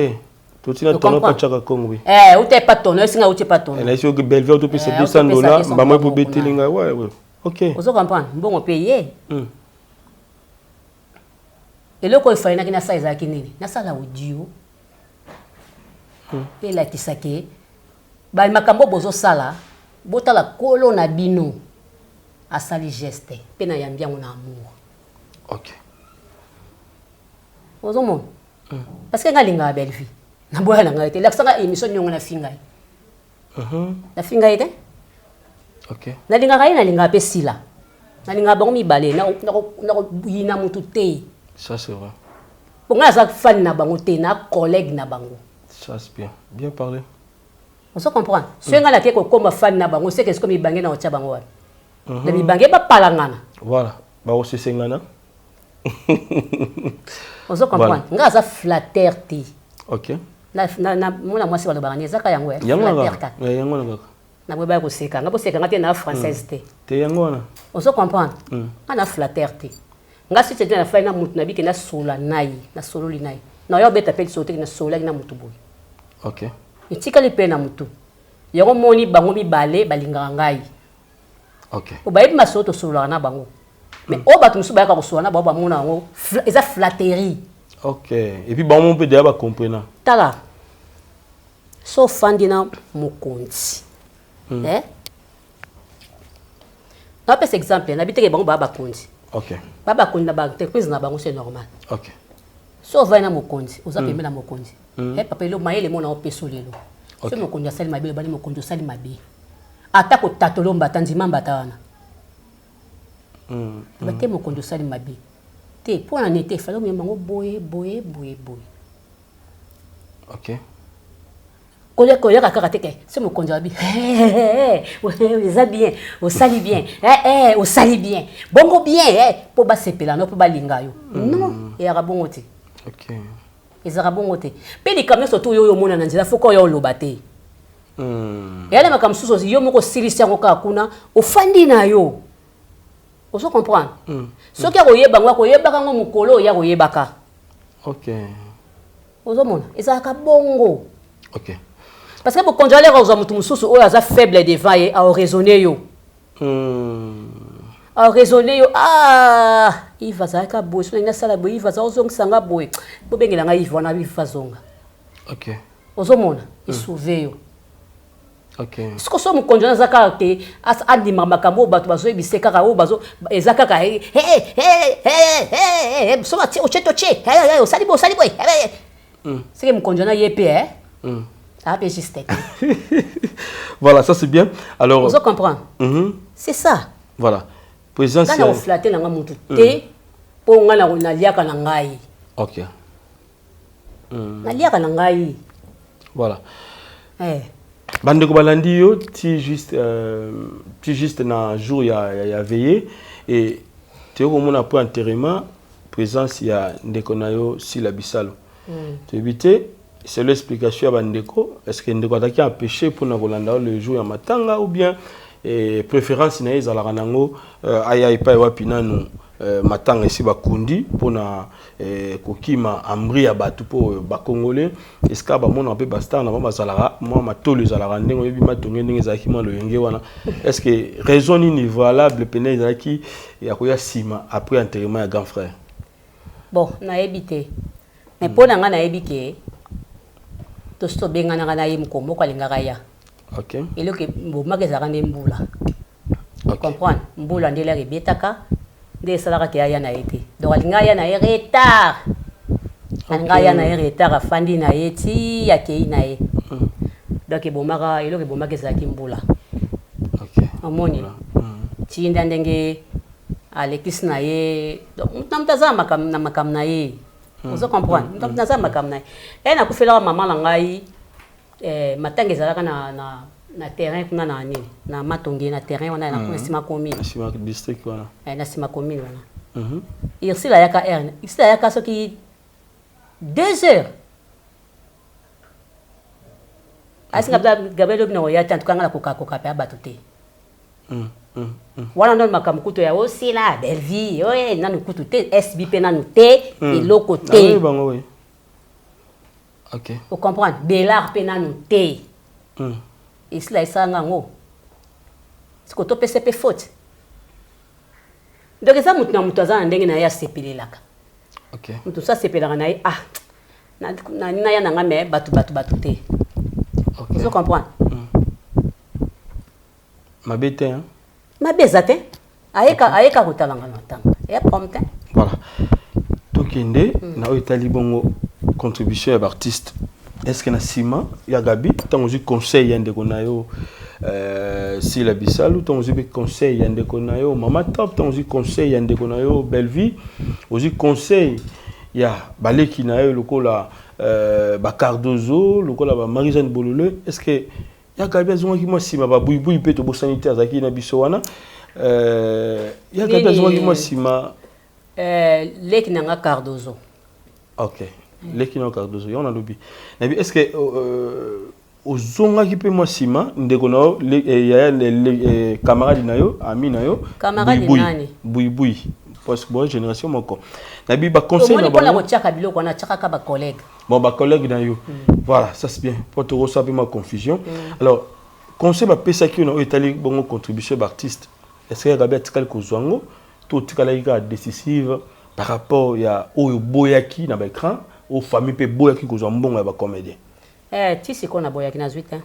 totina Tu tono comprends? pachaka Kongo, oui. Eh, uta epa Tono, esinga uti epa Tono. Naisi oki Belvi otopesa Eh, 200 otopesa dollars 200 mbamo mbongo ebobeteli kuna. ngai, ouais. Ok. Ozo comprendre? Mbongo mpe ye. Eloko oyo efalinaki nasala ezalaki nini? Nasala audio elakisaki bamakambo oyo bozosala, botala kolo na bino asali geste mpe nayambi yango na amour. Ozomona? Parce que ngai alingaka Bellevie, naboya na ngai te. Elakisanga émission niongo nafinga ye. Nafinga ye te. Nalingaka ye, nalingaka mpe Sila, nalingaka bango mibale, nakoyina motu te. Ça, c'est vrai. Po ngai aza fan na bango te, na collègue na bango. Ça, c'est bien bien parlé. Ozo comprendre? Soki ngai nake kokóma fan na bango, seke sikoyo mibange na kotia bango wana na mibange bapalangana. Voilà, bakosesengana. Ozo comprendre? Ngai aza flatter te. Na mwana mwasi balobaka ni ezaka yango, eh, Yango wana flatter kaka. Kaka. Eh, yango wana kaka. Na boye koseka nga, boseka nga te, na française te. Te, yango wana. Ozo comprendre? Nga na flatter te. Nga si tete na fai na mutu na bike, nasola na ye, nasololi na ye, na oya obeta mpe lisolo teke nasololaki na mutu boye. Etikali mpe na mutu yango. Moni bango mibale balingaka ngai. Po bayebi masolo tosololaka na bango, mais oyo bato mosusu bayaka kosolola na bango, bamona yango eza flatterie. Ok, et puis bango mpe deya bacomprena. Tala, So ofandi na mokonzi, eh? Napesa exemple, nabi teke bango baa bakonzi. Baa bakonzi na baentreprise na bango, c'est normal. So ovandi na mokonzi, oza pembe na mokonzi, eh, papa, elo mayele mona opesa lelo. So mokonzi asali mabe, lobani mokonzi osali mabe, ata kotatolo mbata, ndima mbata wana. Ba te, mokonzi osali mabe te, mpo na nini te, efali omema bango boye boye boye boye. Koya koyaka kaka te ke se mokonzi abi eza bien, osali bien, osali bien, bongo bien mpo basepela no, mpo balinga yo. Non, eyaka bongo te. Ezalaka bongo te. Mpe likambo nyonso tu oyo omona na nzela, foka oyo oloba te. Eya na makambo mosusu, yo moko osilisi yango kaka kuna, ofandi na yo, ozo comprendre. Soki akoyeba yango, akoyebaka yango mokolo oyo akoyebaka. Ozomona, ezalaka bongo. Parce que bokonzi aleka kozwa motu mosusu oyo aza faible devant ye, aoraisonne yo. Aoraisonne yo: ah, Yves azalaka boye, so nalingi nasala boye, Yves aza ozongisanga boye, bobengela ngai Yves wana, Yves azonga. Ozomona, esauve yo. Siko so mokonzi wana aza kaka te, andimaka makambo oyo bato bazoyebisa kaka, oyo bazo eza kaka so otie totie, osali boye, osali boye, seke mokonzi wana ye mpe aza mpe juste te. Voilà, ça c'est bien. Alors, ozo comprendre? C'est ça. Voilà. Président, nga na koflatter nanga motu te, mpo nga naliaka na ngai. Naliaka na ngai. Voilà. Bandeko balandi yo ti juste, ti juste na jour ya veillée et toyei komona po enterrement, présence ya ndeko na yo Sila Bisalo. Toyebi te, selon explication ya bandeko, est ce que ndeko azalaki empêché mpona kolanda yo le jour ya matanga, ou bien préférence na ye ezalaka nango aya epai wapi nanu matanga esi bakundi, mpona kokima ambri ya bato, mpo bacongolais esika bamonaka mpe bastar na bango bazalaka mwa matolo, ezalaka ndenge oyebi matonge ndenge ezalaki mwa loyenge wana. Est ce que raison nini valable pene ezalaki ya koya nsima après enterrement ya grand frère? Bon, nayebi te, mais mpo na ngai nayebi ke tosi tobenganaka na ye moko moko, alingaka ya. Eloko bomaka ezalaka nde mbula. Comprendre, mbula nde elaka ebetaka, nde esalaka ke aya na ye te. Donc alinga aya na ye retard, alinga aya na ye retard, afandi na ye ti akei na ye. Donc ebomaka, eloko ebomaka ezalaki mbula. Omoni, tinda ndenge alekisi na ye. Donc moto na moto aza na makambo na ye, ozo comprendre, moto na moto aza na makambo na ye. Ye nakufelaka mama na ngai, matanga ezalaka na terrain kuna na nini, na Matonge, na terrain wana na nsima commune. Nsima district wana. Na nsima commune wana. Ursile ayaka heure, Ursile ayaka soki 2 heures, asinga Gabriel obi na koya te. En tout cas nga nakokakoka mpe ya bato te. Wana nano makambo kutu ya osila Bellevie oye nanu kutu te, SB mpe nanu te, eloko te. Bango, oui. Ok. Ocomprendre, Belar mpe nanu te. Esila esalanga yango, siko topesa mpe faute. Donc eza motu na motu aza na ndenge na ye asepelelaka. Motu mosu asepelaka na ye: ah, naya na nga, me bato bato bato te. Ozo comprendre? Mabe te, hein? Mabe eza te, ayeka, ayeka kotalanga na ntango eya problème te. Voilà, tokende na oyo etali bongo contribution ya baartiste. Est ce que na nsima ya Gabi, ntango ozwi conseil ya ndeko na yo Sila Bisalu, ntango ozwi mpe conseil ya ndeko na yo Mama Top, ntango ozwi conseil ya ndeko na yo Bellevie, ozwi conseil ya baleki na yo lokola bacardozo, lokola bamarie Jeanne Bolole, est ce que ya Gabi azongaki mwa nsima? Babuibui mpe tobosani te, azalaki na biso wana. Ya Gabi azongaki mwa nsima? Leki na nga Cardozo. Ok, leki na yo Cardozo, yango nalobi nayebi. Est ce que ozongaki mpe mwa nsima ndeko na yo, yaya, camarade na yo, ami na yo? Camarade nani? Buibui, parce que bo génération moko, nayebi baconseil na bango. Kotiaka biloko wana, atiakaka bacollègue. Bon, bacollègue na yo, voilà, ça c'est bien po tokosala mpe ma confusion. Alors conseil bapesaki yo na oyo etali bongo contribution ya baartiste, est ce que Gabi atikali kozwa yango, to otikalaki kaka décisive par rapport ya oyo boyaki na baécran, oyo famille mpe boyaki kozwa mbongo ya bacomédien? Eh, ti sikoyo naboyaki, nazwi te.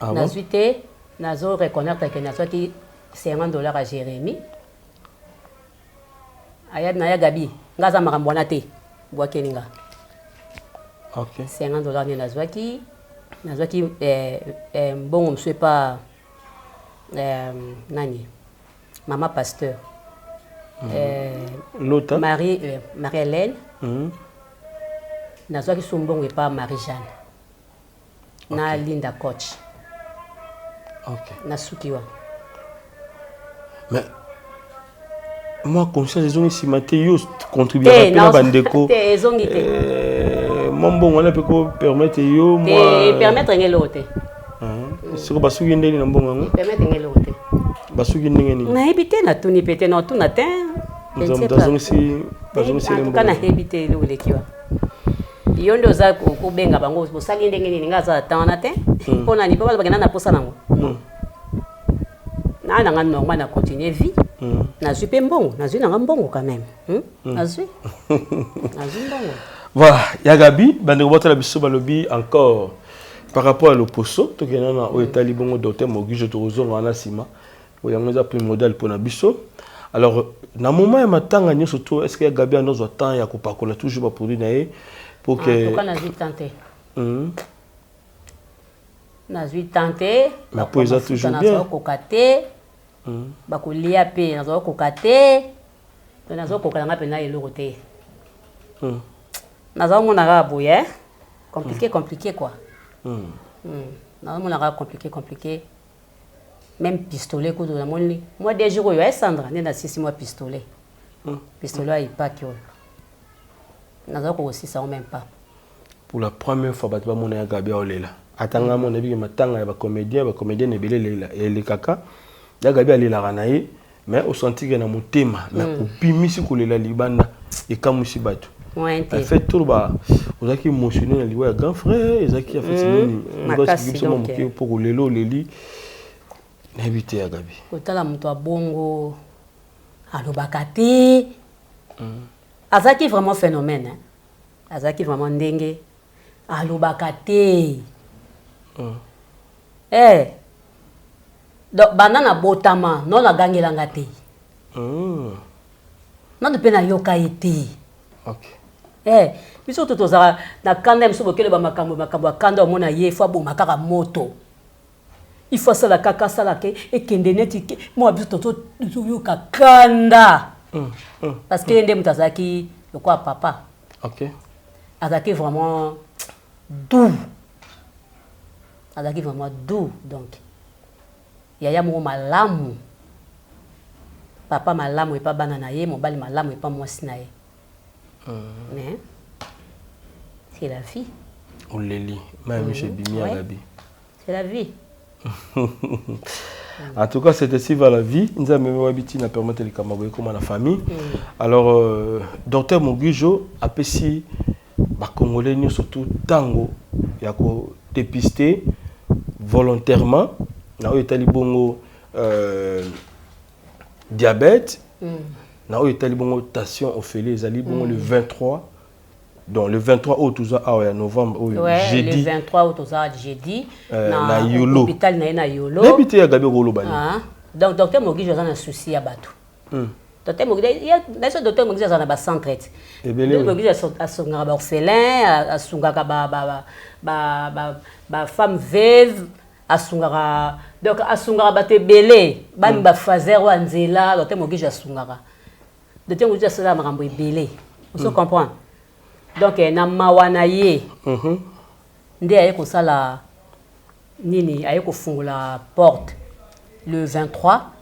Ah bon? Nazwi te. Nazo reconnaître ke nazwaki 50 $ ya Jérémie. Aya na ya Gabi, nga aza makambo wana te, bwakeli nga. 50 $ nde nazwaki. Nazwaki mbongo mosusu epa nani, mama pasteur Lota. Marie, Marie Hélène. Nazwaki so mbongo epa Marie Jeanne na Linda Coach. Nasuki wana. Mais mwa conscience ezongi nsima te? Yo contribuaka mpe na bandeko. Te, ezongi te. Mwa mbongo wana mpe kopermettre yo? Te. Mwa permettre nga eloko te. Siko basuki ndeni na mbongo yango? Permettre nga eloko te. Basuki ndenge nini? Nayebi te, natuni mpe te, natuna te. Moto azongisi, bazongiseli En tout cas, mbongo? Nayebi te eloko eleki wana. Yo nde oza kobenga bango, bosali ndenge nini? Nga aza ata wana te. Mpo nani? Mpo balobaki na posa nango na nanga normal, na continue vie. Nazwi mpe mbongo, nazwi nanga mbongo quand même, Nazwi, nazwi mbongo. Voilà, ya Gabi, bandeko batala biso, balobi encore par rapport à loposo. Tokenda na oyo etali bongo docteur Mogijo, tokozonga wana nsima. Oyo yango eza primordial mpona biso. Alors, na moment ya matanga nyonso to, est ce que ya Gabi andozwa temps ya kopakola toujours baproduit na ye pour En que tout cas, nazwi temps te. Nazwi temps te. Mais po eza toujours bien. Nazokoka te. Bakolia mpe nazokoka te. To nazokoka nanga mpena eloko te. Nazomona kaka boye, eh? Compliqué, compliqué quoi. Nazomona kaka compliqué, compliqué. Même pistolet kutu namoni mwa 2 jours oyo esandra nde nasisi mwa pistolet. Pistolet ya ipaki oyo naza kokosisa yango même pas. Pour la première fois bato bamona ya Gabi aolela. Ata nga mona ebiki matanga ya bacomédien, bacomédienne ebele elekaka, ya Gabi alelaka na ye, mais osenti ke na motema, mais obimisi kolela libanda, ekamwisi bato. Moyen te. En fait, toloba ozalaki émotionné na liwa ya grand frère, ezalaki en fait nini? Makasi, biso mwa donc, moke mpo kolela oleli, nayebi te, ya Gabi. Kotala moto abongo alobaka te, azalaki vraiment phénomène, hein? Azalaki vraiment ndenge alobaka te. Eh. Donc banda na botama no nagangelanga te. Nano mpe nayoka ye te. Eh, biso to tozalaka na kanda ya biso, bokele bamakambo, makambo ya kanda, omona ye fo aboma kaka moto, il faut asala kaka, asalaka ekende neti mwa biso tozoyoka kanda. Parce que ye nde moto azalaki lokola papa. Azalaki vraiment doux, azalaki vraiment doux. Donc yaya moko malamu, papa malamu epa bana na ye, mobali malamu epa mwasi na ye. Mais c'est la vie. Oleli, mai miso ebimi ya Gabi. C'est la vie. En tout cas, c'était si va la vie. Nzambe wabi ntina permettre likambo boye ekóma na famille. Alors, docteur Mogijo apesi bacongolais nyonso tu ntango ya kodépister volontairement na oyo etali bongo diabète, na oyo etali bongo tension ofele. Ezali bongo le 23, donc le 23 oyo toza awa ya novembre oyo. Ouais, jeudi. Le 23 oyo toza, jeudi. Na Yolo. Hôpital na ye na Yolo. Nayebi te, ya Gabi, okoloba nini? Ah, donc docteur Mogijo aza na souci ya bato. Docteur Mogijo, na biso docteur Mogijo aza na bacentre te. Ebele. Docteur Mogijo asungaka baorphelin, asungaka bafemme veuve, asungaka, donc asungaka bato ebele, bami bafaser oyo ya nzela. Docteur Mogijo asungaka, docteur Mogijo asalaka makambo ebele, ozo comprendre. Donc na mawa na ye nde aye kosala nini, aye kofungola porte le 23.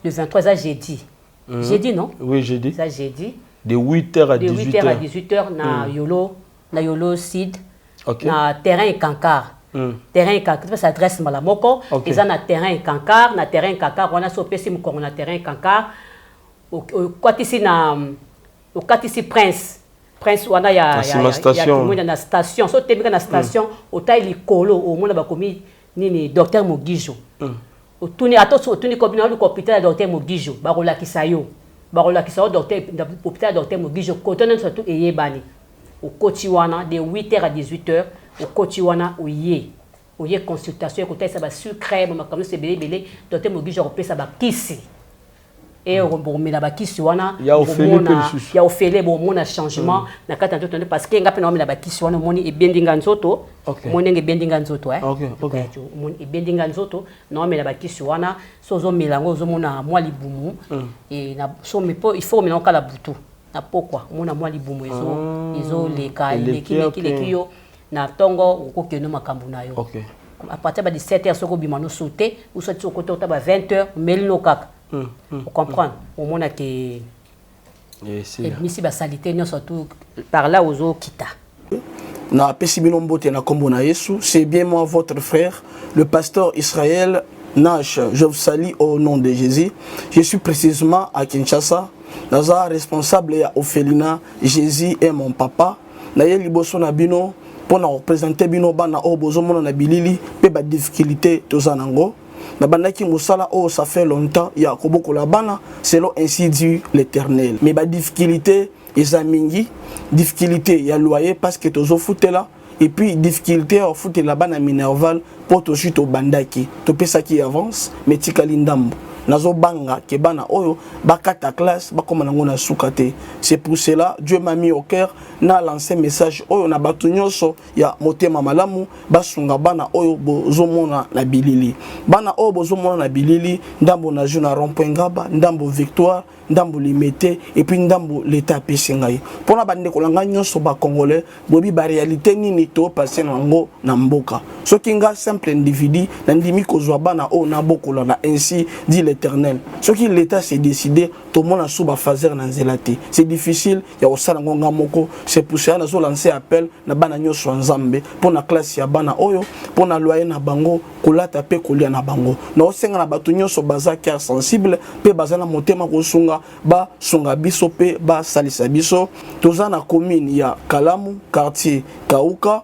Le 23 eza jeudi. Jeudi, non? Oui, jeudi. Eza jeudi. De 8h à De 18h. 8h à 18h na Yolo, na Yolo Sud. Na terrain Ekankar. Terrain Ekankar, topesa adresse mbala moko. Eza na terrain Ekankar, na terrain Ekankar wana. So opesi mokongo na terrain Ekankar, okatisi na okatisi Prince, Prince wana ya Na nsima station. Kimwenza, na station. So otembika na station, otali likolo, omona bakomi nini, docteur Mogijo. Otuni ata so otuni kobi na oluka hôpital ya docteur Mogijo, bakolakisa yo, bakolakisa yo docteur, hôpital ya docteur Mogijo. Kote nyonso tu eyebani. Okoti wana de 8 heures à 18 heures, okoti wana, oye oye consultation, ekotalisa basucre, bamakambo nyonso ebele ebele. Docteur Mogijo akopesa bakisi e bokomela bakisi wana. Ya ofele mpe lisusu. Ya ofele, bomona changement na kati ya nzoto, parce que nga mpe naomela bakisi wana, omoni ebendi nga nzoto. Omoni ndenge ebendi nga nzoto, eh? Omoni ebendi nga nzoto. Naomela bakisi wana, so ozomela yango, ozomona mwa libumu. E, na, so po il faut omela yango kala butu na pokwa, omona mwa libumu ezoleka, eleki leki leki yo. Na ntongo okokende makambo na yo. À partir ba 17 heures, soki obima no saute ou soit soki okota ba 20 heures, omeli no kaka, ocomprendre, omona ke ebimisi basaleté nyonso tout par là, ozokita. Napesi bino mbote na kombo na Yesu. C'est bien moi, votre frère, le pasteur Israël Nash. Je vous salue au nom de Jésus. Je suis précisément à Kinshasa, naza responsable ya orphelinat Jésus est mon papa. Naye liboso na bino mpo na koprésenter bino bana oyo bozomona na bilili mpe badifficulté toza nango. Nabandaki mosala oyo, ça fait longtemps, ya kobokola bana selon ainsi dit l'Éternel, mais badifficulté eza mingi. Difficulté ya loyer parce que tozofutela, et puis difficulté ya kofutela bana minerval mpo tozwi, tobandaki, topesaki avance mais tikali ndambo. Nazobanga ke bana oyo bakata classe, bakóma nango na suka te. C'est pour cela Dieu m'a mis au cœur na lancer message oyo na bato nyonso ya motema malamu, basunga bana oyo bozomona na bilili. Bana oyo bozomona na bilili, ndambo nazwi na rond-point Ngaba, ndambo Victoire, ndambo Limete, et puis ndambo leta apesi ngai. Mpona bandeko na ngai nyonso bacongolais, boyebi baréalité nini topase na yango na mboka. Soki nga simple individu nandimi kozwa bana oyo nabokola na ainsi dit l'Éternel, soki l'État s'est décidé, tomona su bafaser na nzela te. C'est difficile ya kosala yango nga moko. C'est pour cela nazolancer appel na bana nyonso ya Nzambe mpo na classe ya bana oyo, mpo na loyer na bango, kolata mpe kolia na bango. Naosenga na bato nyonso baza cœur sensible mpe baza na motema kosunga, basunga biso mpe basalisa biso. Toza na commune ya Kalamu, quartier Kauka,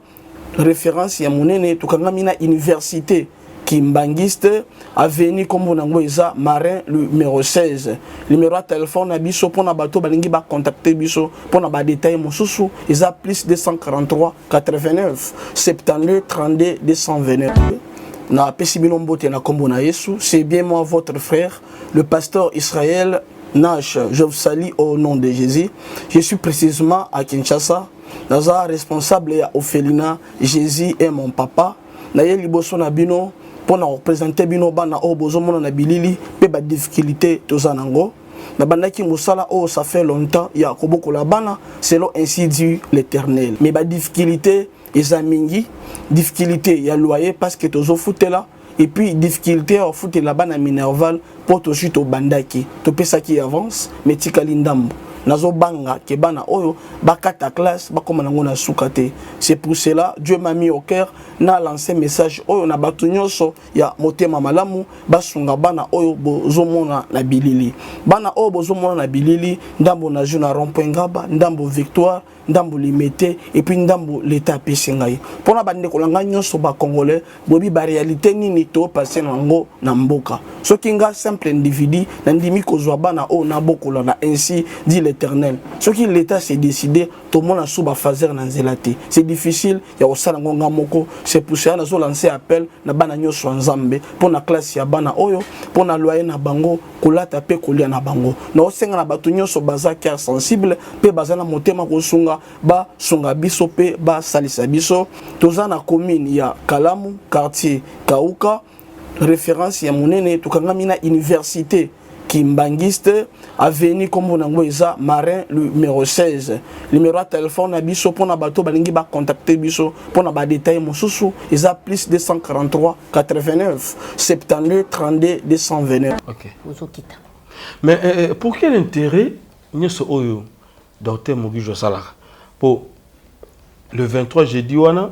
référence ya monene. Tokangami na université Kimbanguiste, avenue nkombo nango eza Marin numéro 16. Numéro ya telefone na biso mpona bato balingi bacontacte biso mpona badetail mosusu eza plus 243 89 72 32 229. Napesi bino mbote na nkombo na Yesu. C'est bien moi, votre frère, le pasteur Israël Nash. Je vous salue au nom de Jésus. Je suis précisément à Kinshasa, naza responsable ya orphelinat Jésus est mon papa. Naye liboso na bino mpo na koprésenter bino bana oyo bozomona na bilili mpe badifficulté toza nango. Nabandaki mosala oyo, ça fait longtemps, ya kobokola bana selon ainsi dit l'Éternel, mais badifficulté eza mingi. Difficulté ya loyer parce que tozofutela, et puis difficulté ya kofutela bana minerval mpo tozwi, tobandaki, topesaki avance mais tikali ndambo. Nazobanga ke bana oyo bakata classe, bakóma nango na suka te. C'est pour cela Dieu m'a mis au cœur na lancer message oyo na bato nyonso ya motema malamu, basunga bana oyo bozomona na bilili. Bana oyo bozomona na bilili, ndambo nazwi na rond-point Ngaba, ndambo Victoire, ndambo Limete, et puis ndambo leta apesi ngai. Mpona bandeko na ngai nyonso bacongolais, boyebi baréalité nini topase na yango na mboka. Soki nga simple individu nandimi kozwa bana oyo nabokola na ainsi dit l'Éternel, soki l'État s'est décidé, tomona su bafaser na nzela te. C'est difficile ya kosala yango nga moko. C'est pour cela nazolancer appel na bana nyonso ya Nzambe mpo na classe ya bana oyo, mpo na loyer na bango, kolata mpe kolia na bango. Naosenga na bato nyonso baza cœur sensible mpe baza na motema kosunga, basunga biso mpe basalisa biso. Toza na commune ya Kalamu, quartier Kauka, référence ya monene. Tokangami na université Kimbanguiste, avenue nkombo nango eza Marin numéro 16. Numéro ya telefone na biso mpona bato balingi bacontacte biso mpona badetail mosusu eza plus 243 89 72 32 229. Ozokita. Mais pour quel intérêt nyonso oyo docteur Mogijo asalaka po le 23 jeudi wana,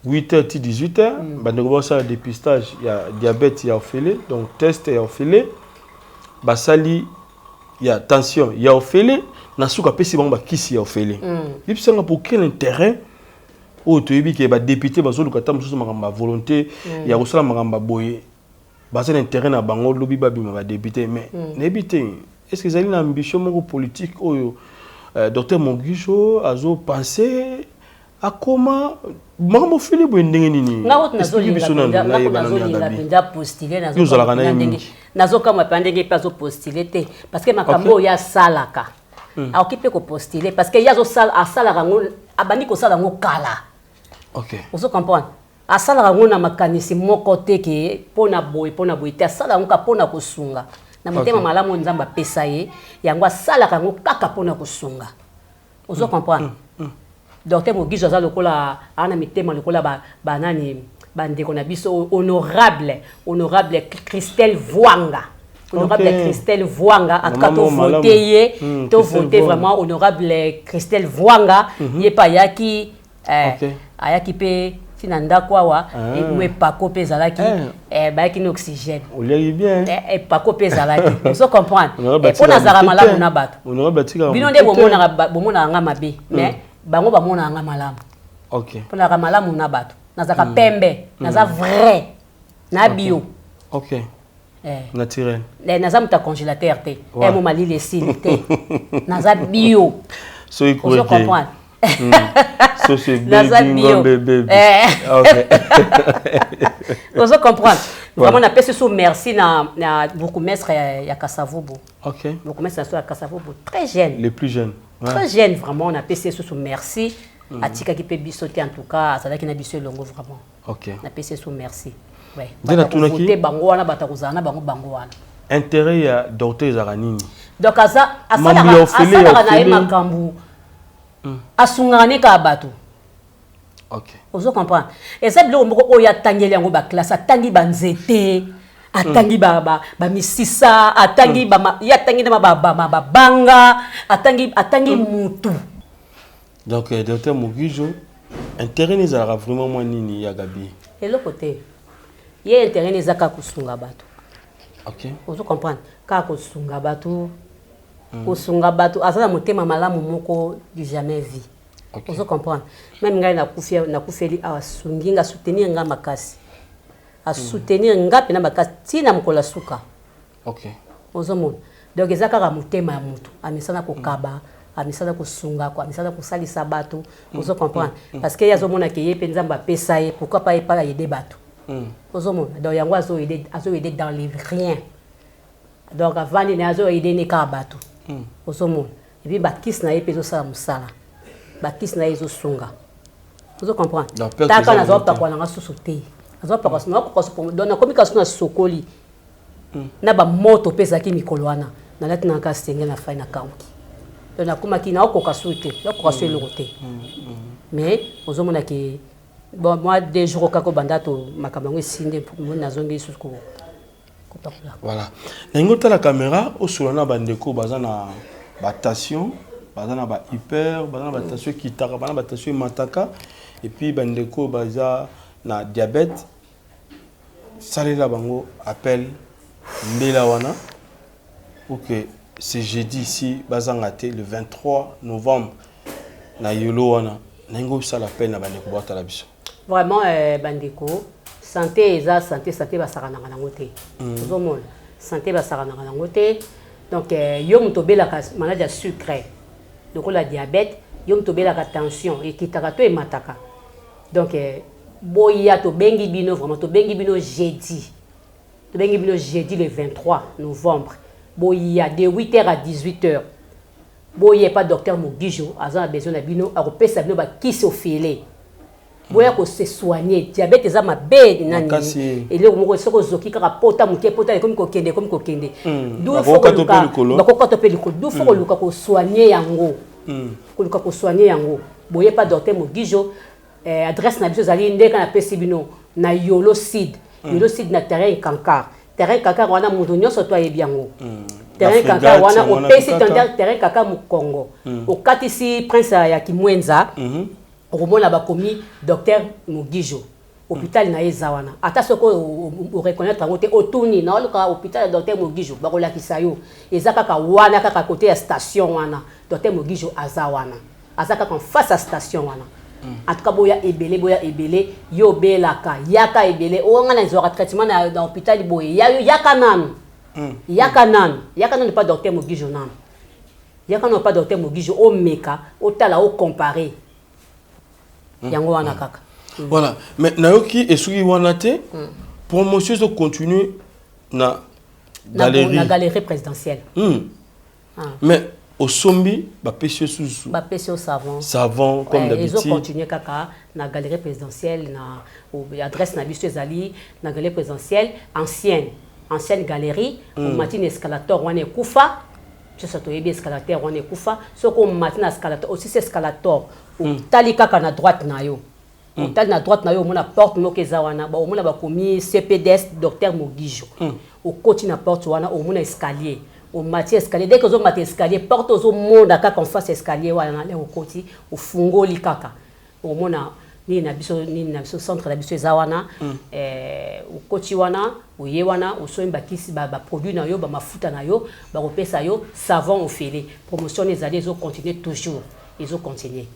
8h ti 18h, bandeko basala dépistage ya diabète ya ofele, donc test ya ofele, basali ya tension ya ofele, na suka apesi bango bakisi ya ofele? Yebisanga, pour quel intérêt oyo toyebi ke badéputé bazoluka ta mosusu makambo ya volonté ya kosala makambo ya boye, baza na intérêt na bango, lobi babima badéputé? Mais nayebi te, est ce que ezali na ambition moko politique oyo? Docteur Mogijo azo penser akoma makambo fili boye ndenge nini? Nga kutu Explique biso nanu, nayeba nanu ya nazolinga Gabi. mpenza postule. Yo ozalaka na ye mingi. Nazokamwa mpenza ndenge mpe azopostule te, parce que makambo oyo asalaka, akoki mpe kopostule, parce que ye azosala, asalaka yango, abandi kosala yango kala. Ozo comprendre, asalaka yango na makanisi moko te ke mpo na boye, mpo na boye te. Asala yango kaka mpo na kosunga na motema malamu oyo Nzambe apesa ye. Yango asalaka yango kaka mpo na kosunga. Ozo comprendre, docteur Mogijo aza lokola aa na mitema lokola banani, bandeko na biso oyo, honorable Christelle Voanga, honorable Christelle Voanga. En tout cas, Maman tovote malamu. ye. Christelle Tovote Voanga. vraiment honorable Christelle Voanga. Ye mpe ayaki, ayaki mpe ntina ndako awa. Mo epako mpe ezalaki, bayaki na oxygène. Oliaki bien. Epako mpe ezalaki. Ozo comprendre. Honorable Mpo atikaka nazalaka moke malamu te. na bato. Honorable atikaka Bino nde moke te. bomonaka nga mabe, mais bango bamonaka nga malamu. Mpo nazalaka malamu na bato, nazalaka pembe, naza vrai na bio. Naturel. Naza moto ya congélateur te. Mo malili esili te, naza bio. Soki Ozo kureke comprendre. Soso Naza ebebi bio. ngombe ebebi. Ozo comprendre. Vraiment, napesi so merci na bourgmestre ya Kasavubu. Bourgmestre na so ya Kasavubu, très jeune. Les plus jeunes. Ouais. Très jeune, vraiment, napesi ye susu merci. Atikaki mpe biso te, en tout cas azalaki na biso elongo vraiment. Napesi ye so merci. Ouais. Nde Bato kovote bango wana, bato kozala na bango, bango wana. Intérêt ya docteur ezalaka nini? Donc aza Mambo ya ofele, ya asalaka na ye ofele. makambo, asungaka ne kaka bato. Ozo comprendre, eza biloko moko oyo atangeli yango baclasse, atangi banzete, atangi bamisisa, atangi ye atangi na babanga, atangi mutu. Donc docteur Mogijo, intérêt ezalaka vraiment mwa nini ya Gabi? Eloko te, ye intérêt eza kaka kosunga bato. Ozo comprendre, kaka kosunga bato, kosunga bato. Aza na motema malamu moko du jamais vu. Ozo comprendre, même ngai nakufi, nakufeli awa, asungi nga, asoutenir nga makasi, asoutenir nga mpena makasi ntina mokolo ya suka. Ozomona, donc eza kaka motema ya motu, amisala kokaba, amisala kosunga, amisala kosalisa bato. Ozo comprendre, parce que ye azomona ke ye mpe Nzambe apesa ye, pourquoi pas ye mpe aide bato? Ozomona, donc yango azoaider dans le rien. Donc avandi na ye, azoaider ne kaka bato. Ozomona, et puis bakisi na ye mpe ezosala mosala, bakisi na ye ezosunga. Ozo comprendre. Donc, perte Taka eza nazwa nango te. pakola nanga susu te, nazwa pakola, donc nakomi kasu na sokoli na bamoto mpe ezalaki mikolo wana, nalati nanga senge na fai na kauki. Donc nakomaki naokoka su te, naokoka su eloko te. Mais ozomona ke bon, moi 2 jours kaka obanda to makambo yango esinde, moni nazongi lisusu kopakola. Voilà, ndenge otala caméra, osola na bandeko baza na batension, baza na bahyper, baza na batension ekitaka, baza na batension emataka, et puis bandeko baza na diabète, salela bango appel mbela wana pour que ce jeudi ici bazanga te, le 23 novembre na Yolo wana. Ndenge osala appel na bandeko baotala biso. Vraiment, bandeko, santé eza santé. Santé basakanaka nango te. Ozomona, santé basakanaka nango te. Donc yo moto obelaka maladi ya sucre lokola diabète, yo moto obelaka tension ekitaka to emataka, donc boya, tobengi bino vraiment, tobengi bino jeudi, tobengi bino jeudi le 23 novembre. Boya de 8h à 18h, boya epa docteur Mogijo, aza na besoin na bino, akopesa bino bakisi ofele. Boya kose soigner. Diabète eza mabe nani. Makasi. Eloko moko soki ozoki kaka pota moke, pota ekomi kokende, ekomi kokende. Bakoka to mpe likolo. Bakoka to mpe likolo. Du faut koluka kosoigner yango, koluka kosoigner yango. Boye pa docteur Mogijo. Adresse na biso ezali ndenge napesi bino, na Yolo Sud, Yolo Sud, na terrain Kankar. Terrain Kankar wana, moto nyonso to ayebi yango, terrain Ba Kankar wana. frégate wana Opesi kaka. Terrain Kankar mokongo, okatisi Prince ya Kimwenza, okomona bakomi docteur Mogijo, hôpital na ye eza wana. Ata soki oreconnaître yango te, otuni na oluka hôpital ya docteur Mogijo, bakolakisa yo. Eza kaka wana, kaka kote ya station wana. Docteur Mogijo aza wana, aza kaka en face ya station wana. En tout cas, boya ebele, boya ebele. Yo obelaka, yaka ebele. Oyo nga nazwaka traitement na hôpital boye, ya yo, yaka nanu, yaka nanu, yaka nanu pa docteur Mogijo nanu. Yaka na pa docteur Mogijo, omeka, otala, ocompare. Yango wana kaka. Voilà, mais nayoki esuki wana te, promotion ezocontinue na galerie. Na galerie présidentielle. Ah. Mais osombi, bapesi yo susu Bapesi yo savon. Savon, comme d'habitude. Ezocontinue kaka na galerie présidentielle. Na adresse na biso ezali na galerie présidentielle ancienne galerie. Omati na escalator wana ekufa, biso toyebi escalator wana ekufa. Soki omati na escalator, osisi escalator, otali kaka na droite na yo, otali na droite na yo, omona porte moko eza wana, omona bakomi CPDS Docteur Mogijo. Okoti na porte wana, omona escalier, omati escalier. Dès que ozomata escalier, porte ozomona kaka en face escalier wana. Lere okoti, ofungoli kaka, omona nini na biso, centre na biso eza wana. Okoti wana, oye wana, osombi bakisi, baproduit na yo, bamafuta na yo, bakopesa yo savon ofele. Promotion ezali, ezocontinue toujours, ezocontinue.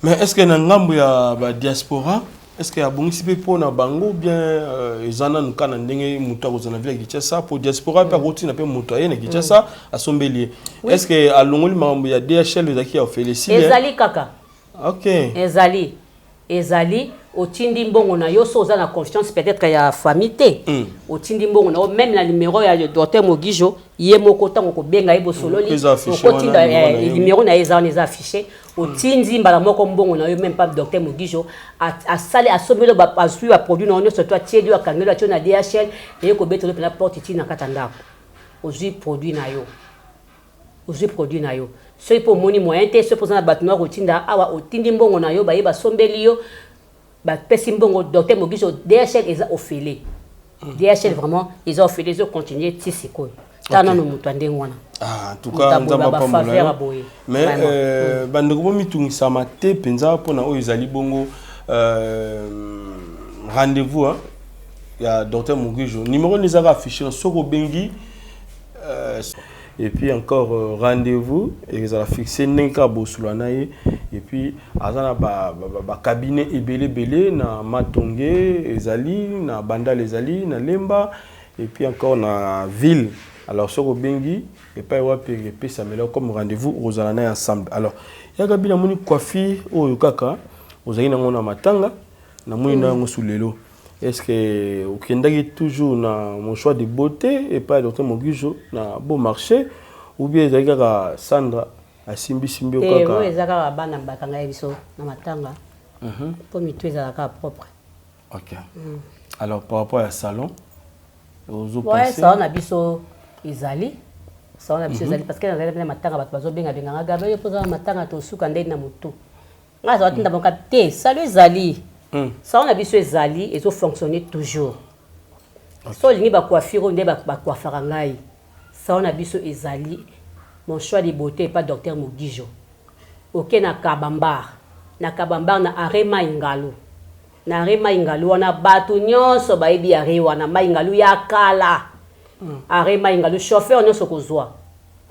Mais est ce que na ngambo ya badiaspora, est ce que abongisi mpe mpo na bango bien? Eza nanu kaka na ndenge moto akozala na ville ya Kinshasa, mpo diaspora mpe akotina mpe moto aye na Kinshasa, asombeli ye. Est ce que alongoli makambo ya DHL ezalaki ya ofele esili? Ezali kaka. Ok. Ezali, otindi mbongo na yo. So oza na confiance peut-être ya famille te, otindi mbongo na yo même na numéro ya docteur Mogijo ye moko. Ntango kobenga ye, bosololi, okotinda numéro na ye, eza wana, eza affiché. Otindi mbala moko mbongo na yo, même pas docteur Mogijo asali, asombeli, azwi baproduit na yo nyonso to atieli yo, akangeli, atie na DHL, eye kobetela mpena porte ti na kati ya ndako. Ozwi produit na yo, ozwi produit na yo. Soki mpo omoni moyen te, soki mpo oza na bato na kotinda awa, otindi mbongo na yo, baye basombeli yo, bapesi mbongo docteur Mogijo. DHL eza ofele, DHL vraiment eza ofele, ezocontinue ti sikoyo. Tala nano moto ya ndenge wana. Ah, en tout cas, Nzambe apambola yo. Mais bandeko, bomitungisama te mpenza mpona oyo ezali bongo rendez-vous, hein, ya docteur Mogijo. Numéro ni ezaka affiché, soki obengi et puis encore rendez-vous ezala fixé ndenge kaka bosula na ye. Et puis aza na bacabinet ba, ba ebele ebele na Matonge, ezali na Bandal, ezali na Lemba et puis encore na ville. Alors soki obengi epai wapi epesamela comme rendez-vous, okozala na ye ensemble. Alors, yaka bino, namoni coiffure oyo kaka ozali nango na matanga, namoni na yango su lelo. Est ce que okendaki toujours na Mon Choix de Beauté epai ya docteur Mogijo na Beau Marché, ou bien ezali kaka Sandra asimbisimbi yo? Kaka oyo eza kaka bana bakanga ye biso na matanga, mpo mitu ezalaka propre. Ok. Alors, par rapport à salon? Ouais, salon na biso ezali, salon na biso ezali, parce que nazali na matanga, bato bazobengabenganga: "Gabe, yo mpoza na matanga, tosuka ndeni na motu." Ngai azala tinda bango te. Salon ezali, salon na biso ezali, ezofonctionne toujours. So olingi bacoiffure oyo nde bacoiffaka ngai, salon na biso ezali Mon Choix de Beauté epa docteur Mogijo. Oke na Kabambar, na Kabambar, na arrêt Mai Ngalu. Na arrêt Mai Ngalu wana, bato nyonso bayebi arrêt wana, Mai Ngalu ya kala. Arrêt Mai Ngalu, chauffeur nyonso kozwa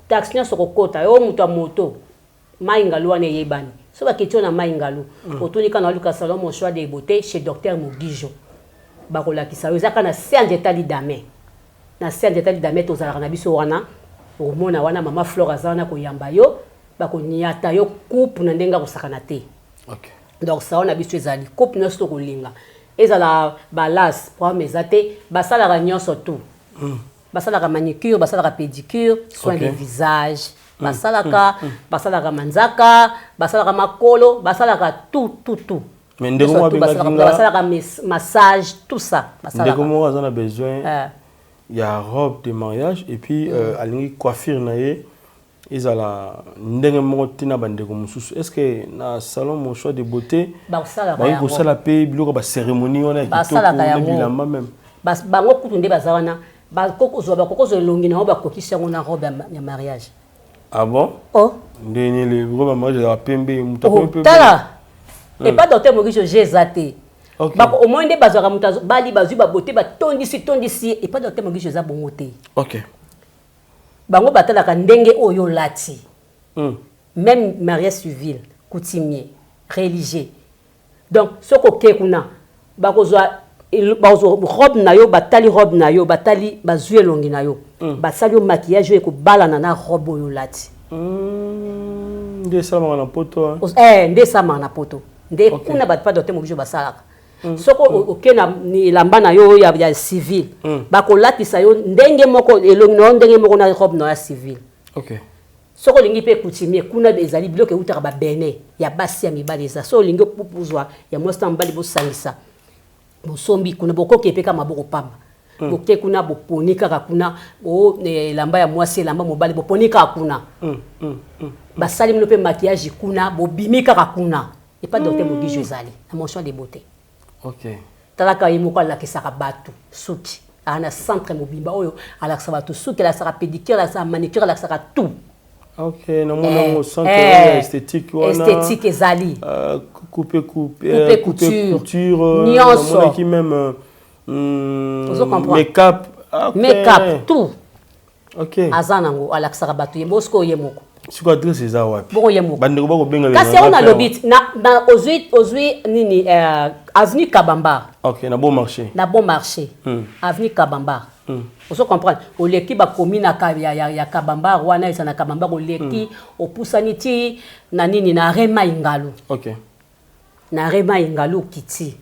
taxi, nyonso kokota yo moto ya moto, Mai Ngalu wana eyebani. So baketi oyo na Mai Ngalu, otuni kaka na oluka salon Mon Choix de Beauté chez docteur Mogijo, bakolakisa yo. Eza kaka na se ya nzete lidame, na se ya nzete lidame tozalaka na biso wana. Okomona wana mama Flore aza wana koyamba yo, bakoniata yo coupe na ndenge akosakana te. Donc salon na biso ezali, coupe nyonso tokolinga, ezala balas, problème eza te. Basalaka nyonso tout, basalaka manicure, basalaka pédicure, soin de visage basalaka, basalaka manzaka, basalaka makolo, basalaka tout, tout, tout. Mais ndeko moko abengaki nga. Basalaka massage, tout ça. Ndeko moko aza na besoin ya robe de mariage et puis alingi coiffure na ye ezala ndenge moko te na bandeko mosusu. Est ce que na salon Mon Choix de Beauté bakosalaka? Bakoki kosala mpe biloko ya bacérémonie wana ya kitoko na bilamba même? Bango kutu nde baza wana, bakokozwa elongi na yango, bakokisi yango na robe ya mariage. Ah bon? Oh. Ndenge nini? Robe ya mariage ezalaka pembe, moto Oh, tala, epa docteur Mogijo je eza te. Omoi nde bazwaka moto bali, bazwi babote, batondisi tondisi. Epa docteur Mogijo eza bongo te. Bango batalaka ndenge oyo olati. Même mariage civil, coutumier, religieux, donc soki oke kuna, bakozwa robe na yo, batali robe na yo, batali, bazwi elongi na yo, basali yo maquillage oyo ekobalana na robe oyo olati. Nde esalamaka na poto. Nde esalamaka na poto nde kuna bato pa docteur Mogijo basalaka. Soki oke na elamba na yo ya civil, bakolatisa yo ndenge moko, elongi na yo ndenge moko na robe na yo ya civil. Soki olingi mpe coutumier, kuna ezali biloko eutaka babene ya basi, ya mibali eza. So olingi ozwa ya mwasi na mobali, bosangisa, bosombi kuna. Bokoki mpe kaka maboko pamba, boke kuna, boponi kaka kuna o elamba ya mwasi, elamba mobali, boponi kaka kuna. Basali bino mpe maquillage kuna, bobimi kaka kuna epa docteur Mogijo. Ezali na mention de beauté. Talaka, ye moko alakisaka bato suki, aa na centre mobimba oyo alakisaka bato suki, alakisaka pédicure, alakisaka manicure, alakisaka tout. Ok, namoni yango, centre ya esthétique wana. Esthétique ezali. Coupe coupe. Coupe, couture. Couture. Nyonso. Namonaki même Ozo comprendre? Make-up. Make-up, tout. Aza nango, alakisaka bato ye moko. Sikoyo ye moko. Sikoyo adresse eza wapi? Bongo ye moko. Bandeko bakobenga. Kasi yango nalobi na ozwi nini, avenue Kabamba. Ok, na Bon Marché. Na Bon Marché, avenue Kabamba. Ozo comprendre? Oleki, bakomi na ya Kabamba wana, eza na Kabamba. Oleki, opusani ti na nini, na rema Ingalu. Na rema Ingalu, okiti.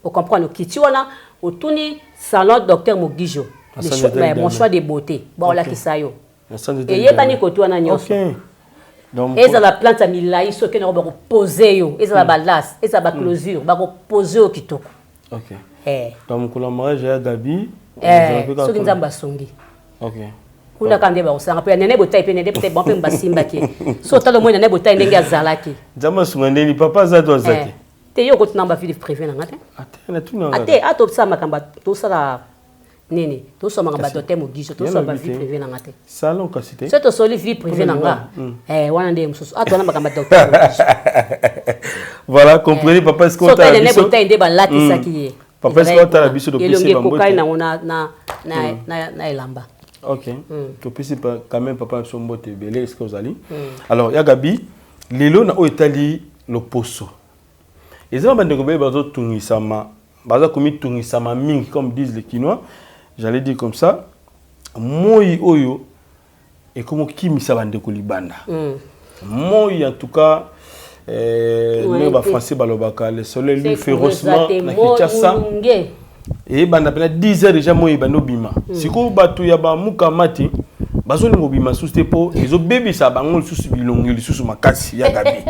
Ocomprendre? Okiti wana, otuni salon docteur Mogijo, mon choix de beauté, baolakisa yo. Eyebani kote wana nyonso. Ezala plante ya milai, soki nango bakopose yo, ezala balace, ezala baclosure, bakopose yo kitoko. Donc mokolo ya mariage ya Gabi? Soki Nzambe asungi, kuna kaka nde bakosanga mpo ya nene botai mpe nene botai bango mpe basimbaki. So otala, omoi nene botai ndenge azalaki. Nzambe asunga ndeni papa aza to aza te? Te, yo okotuna bavie privée na nga te. Ate a tosala makambo, tosala nini, tosala makambo ya docteur Mogijo, tosala bavie privée na nga te. Salon kasi te. So tosoli vie privée na nga wana nde mosusu ato wana makambo ya docteur Mogijo. Voilà, comprenez, papa, est-ce que otala biso? Botai nde balatisaki ye. Papa, est-ce que otala biso? Elongi ekokani nango na elamba. Ok, topesi quand même papa biso mbote ebele. Est ce que ozali? Alors ya Gabi, lelo na oyo etali loposo, eza na bandeko beye bazotungisama, baza komitungisama mingi, comme disent les Kinois, j'allais dire comme ça. Moi oyo ekomi okimisa bandeko libanda, moi en tout cas, ndenge bafrançais balobaka, le soleil lui férocement na Kinshasa. Eyebanda mpena 10 heures déjà, moi ebanda obima. Sikoyo bato ya bamukama te bazolinga obima lisusu te, mpo ezobebisa bango lisusu bilongi lisusu makasi. Ya Gabi,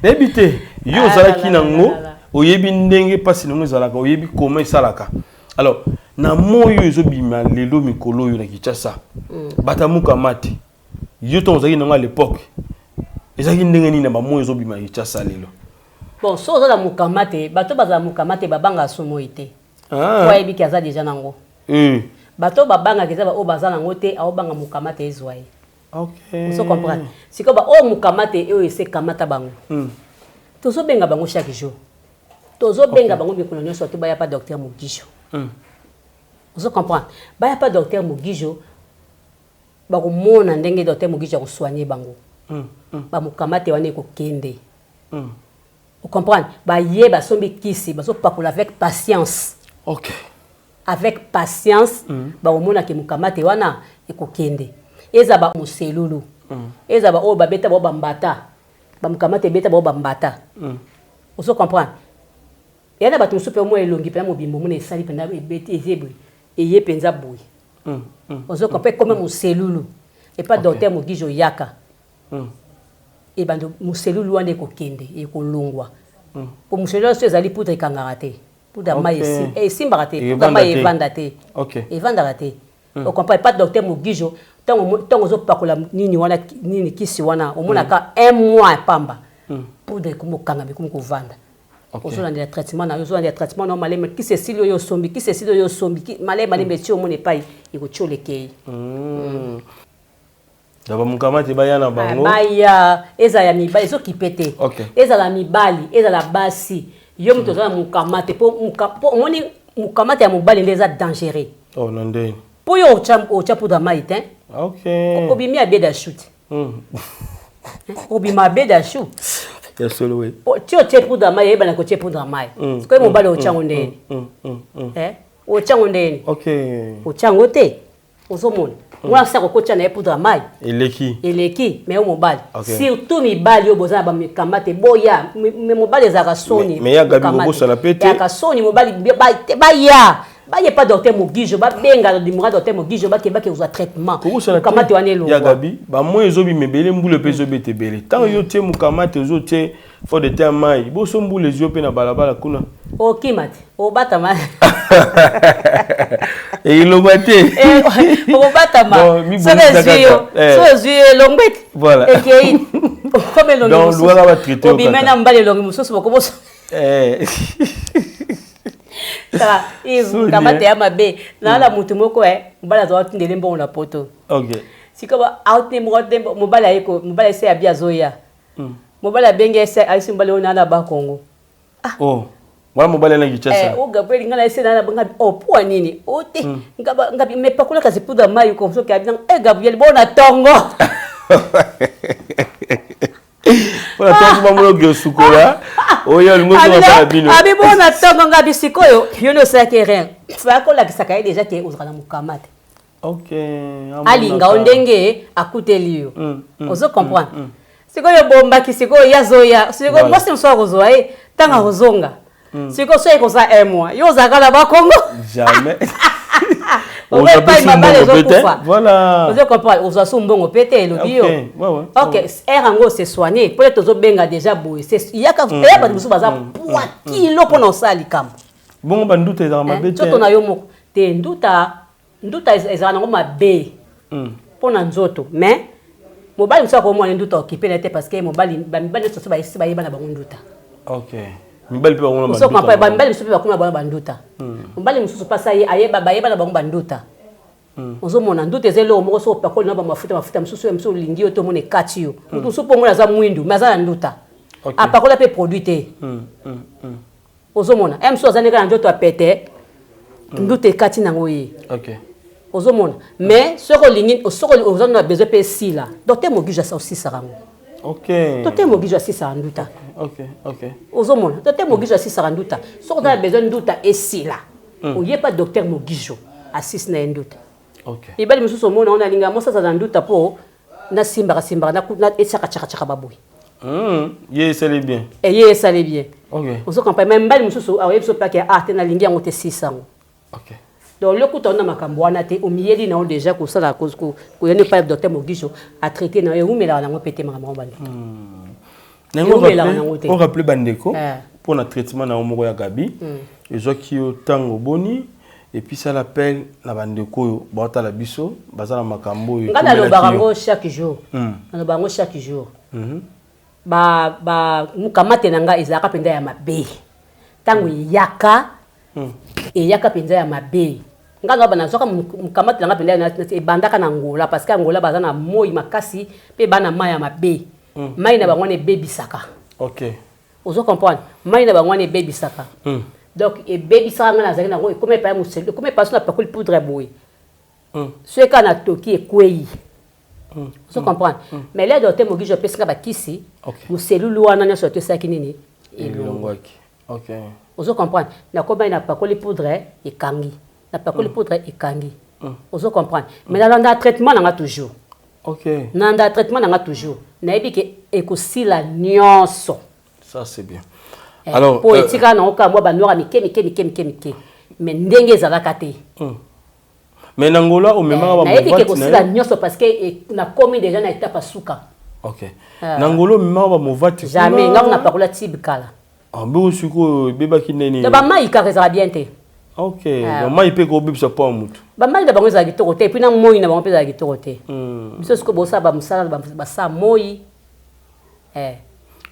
nayebi te, yo ozalaki nango, oyebi ndenge mpasi nango ezalaka, oyebi koma esalaka. Alors na moi oyo ezobima lelo, mikolo oyo na Kinshasa, bato ya mukama te, yo ntango ozalaki nango à l'époque, ezalaki ndenge nini na bamoi ezobima na Kinshasa lelo? Bon, so oza na mokama te, bato bazala mokama te babangaka so moi te, po ayebiki aza déjà nango. Bato babangaka eza baoyo baza nango te, aobanga mokama te ezwa ye. Ozo comprendre? Sikoyo baoyo mokama te, oyo ese ekamata bango, tozobenga bango chaque jour, tozobenga bango mikolo nyonso to baya pa docteur Mogijo. Ozo comprendre? Baya pa docteur Mogijo, bakomona ndenge docteur Mogijo akosoigne bango. Bamokama te wana ekokende. Ocomprendre? Baye, basombi kisi, bazopakola avec patience. Avec patience, bakomonaki mokama te wana ekokende. Eza bamoselulu, eza baoyo babeta bao bambata, bamokama te ebeta bao bambata. Ozo comprendre? Eya na bato mosusu mpe omoi elongi mpena mobimba, omona esali mpenza ebeti, eze boye, eye mpenza boye. Ozo comprendre? Ekome moselulu. Epa docteur Mogijo, oyaka, ebando moselulu wana ekokende, ekolongwa, po moselulu wana so ezali poudre, ekangaka te. Poudre ya mai esimbaka te, poudre ya mai evanda te, evandaka te. Ocomprendre? Pa docteur Mogijo, ntango ozopakola nini wana, nini, kisi wana, omonaka un mois pamba, poudre ekomi okangama, ekomi kovanda. Ozolandela traitement na yo, ozolandela traitement na yo maleme. Kisi esili, oyo osombi, kisi esili, oyo osombi, maleme maleme, eti omona epai ekotia, olekei. Na bamokama te, baya na bango. Baya, ezala ya mibali, ezokipe te. Ezala mibali, ezala basi, yo moto oza na mokama te, po omoni mokama te ya mobali nde eza dangereux. Oh, na ndeni? Mpo yo otya poudre mai te, obimi abeda chute, obima abeda chute. Ya solo we. Ti otie poudre mai, eyebana kotie poudre mai. Sikoyo mobali otyango ndeni? Otyango ndeni? Otyango te. Ozomona, mwasi akokotya na ye poudre ya mai. Eleki. Eleki. Mais yo mobali, surtout mibali oyo boza na bamikamba te, boya. Mais mobali ezalaka soni. Mais ya Gabi, kobosana pe te. Ezalaka soni. Mobali baya, baye pa docteur Mogijo, babenga numéro ya docteur Mogijo, bake kozwa traitement. Kobosana Mokamate wana te, elongwa. Ya Gabi, bamoi ezobima ebele, mbula mpe ezobeta ebele. Ntango yo tie mokamate, ozotie fond de teint mai, boso mbula ezwi yo mpe na balabala kuna. Okima te, obatama. Elongwa te. Okobatama. Bon, soki mibongisa ezwi yo, kaka. Soki ezwi yo, elongwe te. Voilà. Ekei okoma elongi Donc, mosusu. luwaka batraite yo Obima kaka. na mobali elongi mosusu, bokoboso. Tala Yves, Soni, kamate eh. ya mabe nala motu moko e mobali azwa atindele mbongo na poto. Sikoyo aotinde moko te, mobali aye mobali ese abi azoya. Mobali abengi ese, ayesi mobali oyo naa na Bakongo. Oh, wana mobali ana Kinshasa. Eh, o Gabriel, nga na ese na nga oh, po nini o te nga nga me pakola kasi poudre mai ko soki abi eh Gabriel, bona tongo. Mpona ntango bamona oke osukola oyo olingi ozonga mpa na bino. Abi bona tongo, nga bi sikoyo yo nde osalaki rien, faya kolakisaka ye déjà ke ozalaka na mokama te. Alinga yo ndenge akuteli yo. Ozo comprendre? Sikoyo bombaki, sikoyo ye azoya, sikoyo mwasi mosusu akozwa ye ntango akozonga. Sikoyo soki ekozala un mois, yo ozalaka na Bakongo. Jamais. Oyo epai mabala ezokufa. Voilà. Ozo comprendre? Ozwa su mbongo pe te, elobi yo. Ok, heure yango se soigner po ete tozobenga déjà boye. Yaka eya, bato mosusu baza poids kilo mpona osala likambo. Bongo banduta ezalaka mabe te? Nzoto na yo moko te. Nduta, nduta ezalaka nango mabe mpo na nzoto, mais mobali mosusu akomona nduta, okipe na ye te, parce que mobali, bamibali nyonso so bayesi bayeba na bango nduta. Ok, mibali mpe bango na ozo banduta comprendre? na bango. Bamibali mosusu mpe bakoma bango banduta. Mobali mosusu mpasa ye ayeba, bayeba na bango banduta. Ozomona, nduta eza eloko moko, soki opakoli na bamafuta, mafuta mosusu oyo mosusu olingi yo te, omona ekati yo. Moto mosusu mpo omona aza mwindu, mais aza na nduta, apakola mpe produit te. Ozomona, ye mosusu aza ndenge na nzoto ya pete, nduta ekati nango ye. Ozomona? Mais soki olingi, soki oza na besoin mpe esila, docteur Mogijo osisaka yango. Docteur Mogijo asisaka nduta. Ozomona, docteur Mogijo asisaka nduta. Soki oza na besoin nduta esila, oyepa docteur Mogijo, asisi na ye nduta. Mibali mosusu omona wana alinga mwasi azala na nduta mpo nasimbaka simbaka etiaka chakachaka baboye. Ye esali bien. Ye esali bien. Ozo comprendre? Mais mibali mosusu aoyebi so mpe ake ah te, nalingi yango te, sisa yango. Donc lokuta wana, makambo wana te, omiyeli na yo déjà kosala koyani epai docteur Mogijo atraite na yo, ewumelaka nango mpe te makambo yango banduta. Ewumelaka nango te. Orappele bandeko mpo na traitement na yo moko ya Gabi, ezwaki yo ntango boni? Et puis sala appel na bandeko oyo baotala biso, baza na makambo oyo Nga ekomelaki nalobaka yo. yango chaque jour, naloba yango chaque jour. Ba ba mukamate na ngai ezalaka mpenza ya mabe. Ntango eyaka, eyaka mpenza ya mabe. Nga na nazwaka mukamate na nga mpenza ebandaka na Angola, parce que Angola baza na moi makasi mpe bana mai ya mabe. Mai na bango wana ebebisaka. Ozo comprendre? Mai na bango wana ebebisaka. Donc ebebisaka nga, nazalaki nango, ekoma epai ya moselu, ekoma epai so napakoli poudre ya boye, soki kaka natoki, ekwei. Ozo comprendre? Mais le docteur Mogijo apesi nga bakisi, moselulu wana nyonso to esalaki nini? Elongwa. Elongwaki, ok. Ozo comprendre? Nakomai, napakoli poudre, ekangi, napakoli poudre, ekangi. Ozo comprendre? Mais nalanda traitement na nga toujours. Nalanda traitement na nga toujours, nayebi ke ekosila nyonso. Ça, c'est bien. Alors po etikala nango kaka mwa banoir ya mike mike mike mike mike, mais ndenge ezalaka te. Mais na Angola omemaka Nayebi ke bamovati na kosila yo? nyonso, parce que nakomi déjà na étape ya suka. Ok, na Angola omemaka bamovati? Jamais, nga kuna pakola tibe kala. Ah, bongo sikoyo ebebaki ndeni? To bamai kaka ezalaka bien te. Ok, bamai mpe kobebisa po ya motu? Bamai na bango ezala kitoko te, et puis na moi na bango mpe ezala kitoko te. Biso sikoyo bosala bamosala basala moi,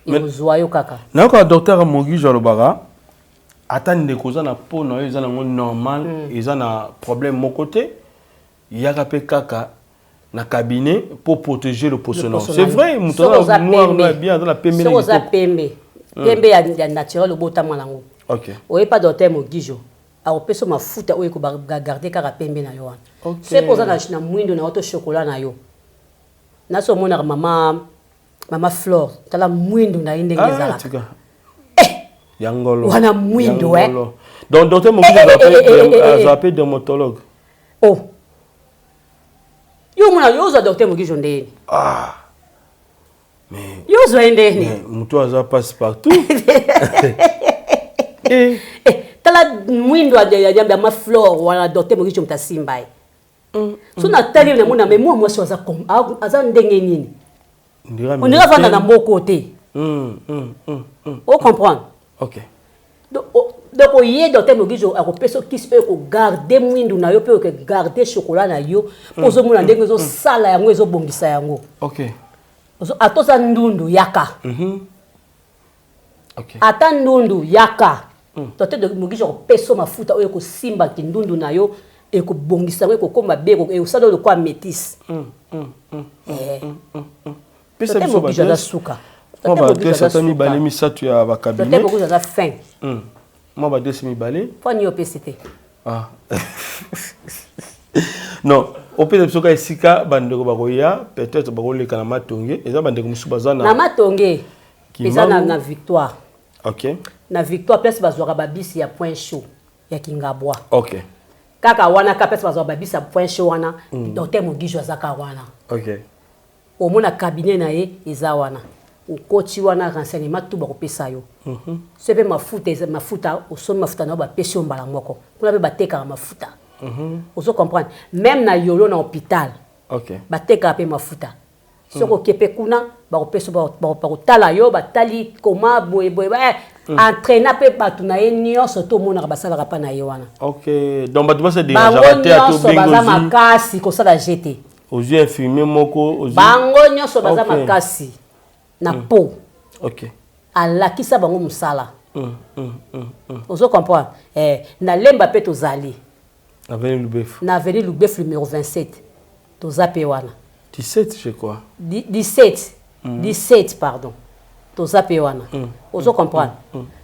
ekozwa yo kaka. Nayoka docteur Mogijo alobaka, ata ndeko oza na peau na yo eza nango normal, eza na problème moko te, yaka mpe kaka na cabinet pour protéger le poisson. C'est vrai, moto aza noir noir bien, aza na pembe. Soki oza pembe, pembe ya naturel, obotama nango, oyepa docteur Mogijo, akopesa mafuta oyo ekogarde kaka pembe na yo wana. Soki oza na mwindo na yo to chocolat na yo, nasi omonaka mama Flore, tala mwindo na ye ndenge ezalaka. Yangolo. Wana mwindo. Donc docteur Mogijo aza mpe dermatologue? Oh. Yo omona yo ozwa docteur Mogijo ndeni. Ah. Mais yo ozwa ye ndeni. Moto aza passe partout. Eh. Eh, tala mwindo ya ma flore wana docteur Mogijo moto asimba ye. So natali ye namona mais mwa mwasi aza aza ndenge nini? On dirait avanda na mboko te. O comprendre? OK. Donc oye docteur Mogijo akopesa kisi oyo ekogarde mwindu na yo mpe ekogarde chocolat na yo mpo ozomona ndenge ezosala yango, ezobongisa yango. Ata oza ndundu yaka. Ata ndundu yaka. Docteur Mogijo akopesa mafuta oyo ekosimba kindundu na yo, ekobongisa yango, ekokoma be, ekosala oyo lokola métisse. Pesa biso Mogijo aza suka. Mwa baadresse ata mibale misato ya bacabinet. Docteur Mogijo aza fin. Mwa baadresse mibale. Mpo nini opesi te? Ah. Non, opesa biso kaka esika bandeko bakoya, peut-être bakoleka na Matonge, eza bandeko mosusu baza na Matonge, eza na Victoire. OK. Na Victoire place bazwaka babisi ya Point Chaud ya Kingabwa. OK. Kaka wana ka place bazwaka babisi ya Point Chaud wana, docteur Mogijo azaka wana. OK. Omona cabinet na ye eza wana. Okoti wana renseignement tout bakopesa yo. So pe mafuta eza mafuta, osombi mafuta na yo bapesi yo mbala moko. Kuna pe batekaka mafuta. Ozo comprendre? Même na yolo na hôpital. OK. Batekaka pe mafuta. Soki oke pe kuna bakopesa bakotala yo, batali koma boye boye, entraîna pe bato na ye nyonso to omonaka basalaka pa na ye wana. OK. Donc bato basa dérangeaka te ato nyonso baza makasi kosala jete. Ozwi infirmier moko, ozwi bango nyonso baza makasi na peau. OK. Alakisa bango mosala. Ozo comprendre? Na Lemba pe tozali. Avenue Lubefu. Na avenue Lubefu numéro 27. Toza pe wana. 17 je crois. 17. 17 pardon. Toza pe wana. Ozo comprendre?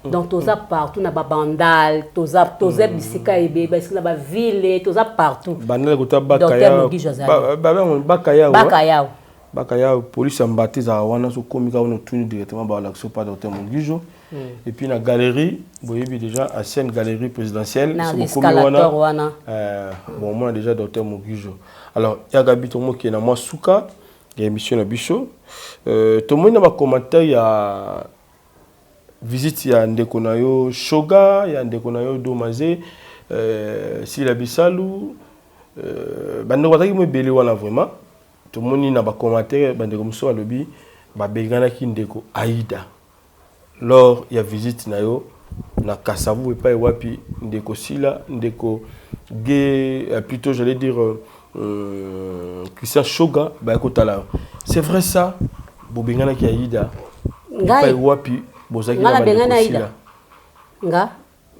Donc toza partout na ba Bandal, toza toza bisika ebe, bisika na ba ville, toza partout. Bandal kota Bakaya. Docteur Mogijo azali. Ba Bakaya. Bakaya. Bakaya police ya Mbate za wana so komika wana tuni directement ba l'action par docteur Mogijo. Et puis na galerie, boyebi déjà ancienne galerie présidentielle, na escalator wana. Bon moi déjà docteur Mogijo. Alors ya Gabi tomo ki na mwa suka ya émission na biso. Tomo na ba commentaire ya visite ya ndeko na yo Shoga, ya ndeko na yo Domaze, Sila Bisalu, bandeko bazalaki mo ebele wana vraiment. Tomoni na ba commentaire bandeko mosusu balobi babenganaki ndeko Aïda lors ya visite na yo na Kasavu epai wapi ndeko Sila, ndeko Ge, plutôt j'allais dire Christian Shoga ba kotala. C'est vrai ça, bobenganaki Aïda epai wapi bozaki na bandeko Sila. Nga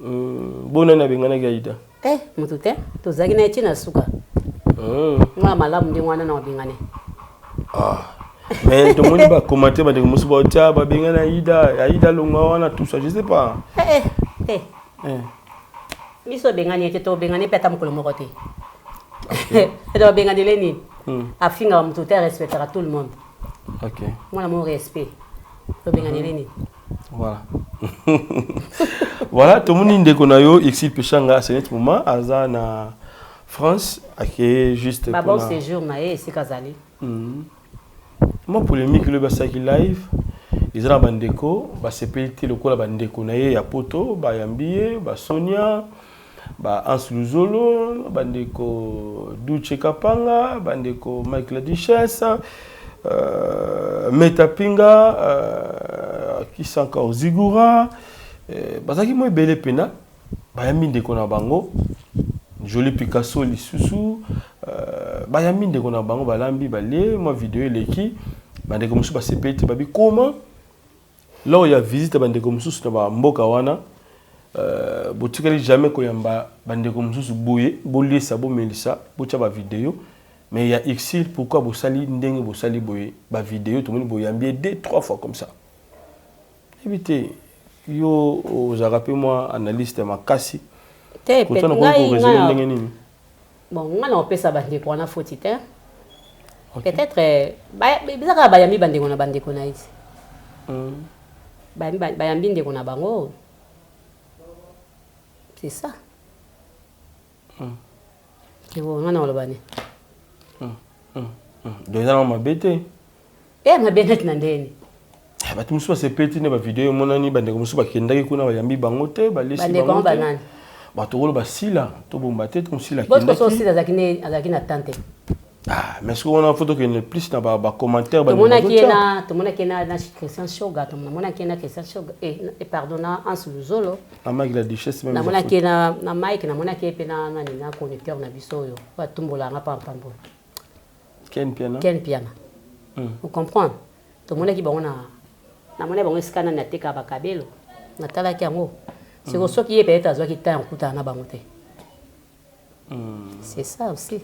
Bona na benganaki Aïda. Mutu te, tozalaki na ye ti na suka. Nga malamu ndenge wana na obengane. Ah. Mais tout le monde va commenter, va dire, Moussa, ba tia, ba bengana Aïda, Aïda longa wana, tout ça, je sais pas. Miso bengani te, to bengani pe ata mokolo moko te. To bengani le nini? Afinga mutu te, respectera tout le monde. OK. Moi, mon respect. To bengani le nini? Voilà. Voilà, tout le monde ndeko na yo, Exil Pechanga, à ce moment, aza na France, ake juste ba bon séjour na ye esika azali. Moi polémique le basaki live, ils ont bandeko, ba sepelite lokola bandeko na ye ya poto, ba yambie, ba Sonia, ba Hans Luzolo, bandeko Duce Kapanga, bandeko Mike la Duchesse, Meta Pinga, qui sont encore Zigura, bazaki mo ebele pena, bayambi ndeko na bango, Joli Picasso lisusu, bayambi ndeko na bango balambi balie, moi vidéo eleki, bandeko mosusu basepeli te, babi comment lors ya visite bandeko mosusu na ba mboka wana, botikali jamais koyamba bandeko mosusu boye, boliesa, bomelisa, botia ba vidéo. Mais il y a Exil, pourquoi bosali ndenge bosali boye ba vidéo tout le monde boyambi 2 3 fois comme ça. Évitez yo ozaka pe moi analyste makasi. Te pe ngai ndenge nini? Bon, nga na opesa bandeko wana foti te. Peut-être bizaka bayambi bandeko na bandeko na iti. Bayambi ndeko na bango. C'est ça. Bon, nga na olobani. Donc eza na mabe te. E mabe neti na ndeni? Eh, bato mosusu basepeli ti nde bavideo emonani, bandeko mosusu bakendaki kuna, bayambi bango te, balesi bandeko bango yango te. Banani? Bato kolo basila, tobomba te, to mosila botiko so akendaki. osila azalaki na tante. Ah, mais soki wana fo tokende plus na bacommentaire. Tomonaki ye na, tomonaki ye na Christian Shoga, tomonaki ye na Christian Shoga, eh, pardon, na Hans Luzolo. Na Mike la Duchesse même. Namonaki ye na Mike, namonaki ye mpe na nani, na conducteur na biso oyo oyo atumbolanga pampambola. Ken Piana. Ken Piana. Ocomprendre, tomonaki bango na, namonaki bango esika nani atekaka bakabelo, natalaki yango siko. Soki ye peut-être azwaki temps ya kokutana na bango te, c'est ça aussi.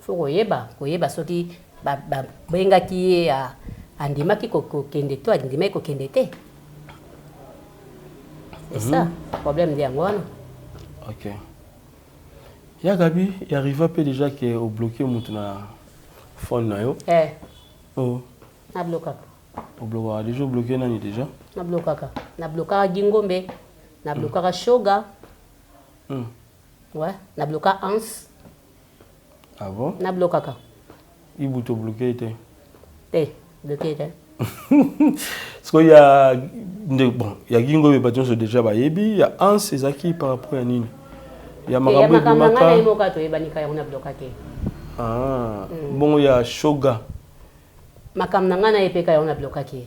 Faut koyeba soki babengaki ye, andimaki kokende to andimaki kokende te. C'est ça problème nde yango wana. Ok, ya Gabi, arriva mpe déjà ke obloqué moto na phone na yo? Eh. Oh. Nablokaka. Oblokaka déjà? Obloqué nani déjà? Nablokaka, nablokaka Gingombe, nablokaka Shoga. Ouais, nabloka Hans. Ah bon? Nablokaka. Ibutu obloqué te? Te, bloqué te. Sikoyo ya nde, bon, ya Gingo oyo bato nyonso déjà bayebi, ya Hans ezalaki par rapport ya nini? Ya te, ya makambo makambo na ngai na ye ebimaka. Moko toyebanika yango, nablokaki. Ah, bongo ya Shoga? Makambo na ngai na ye mpe ka yango nablokaki ye.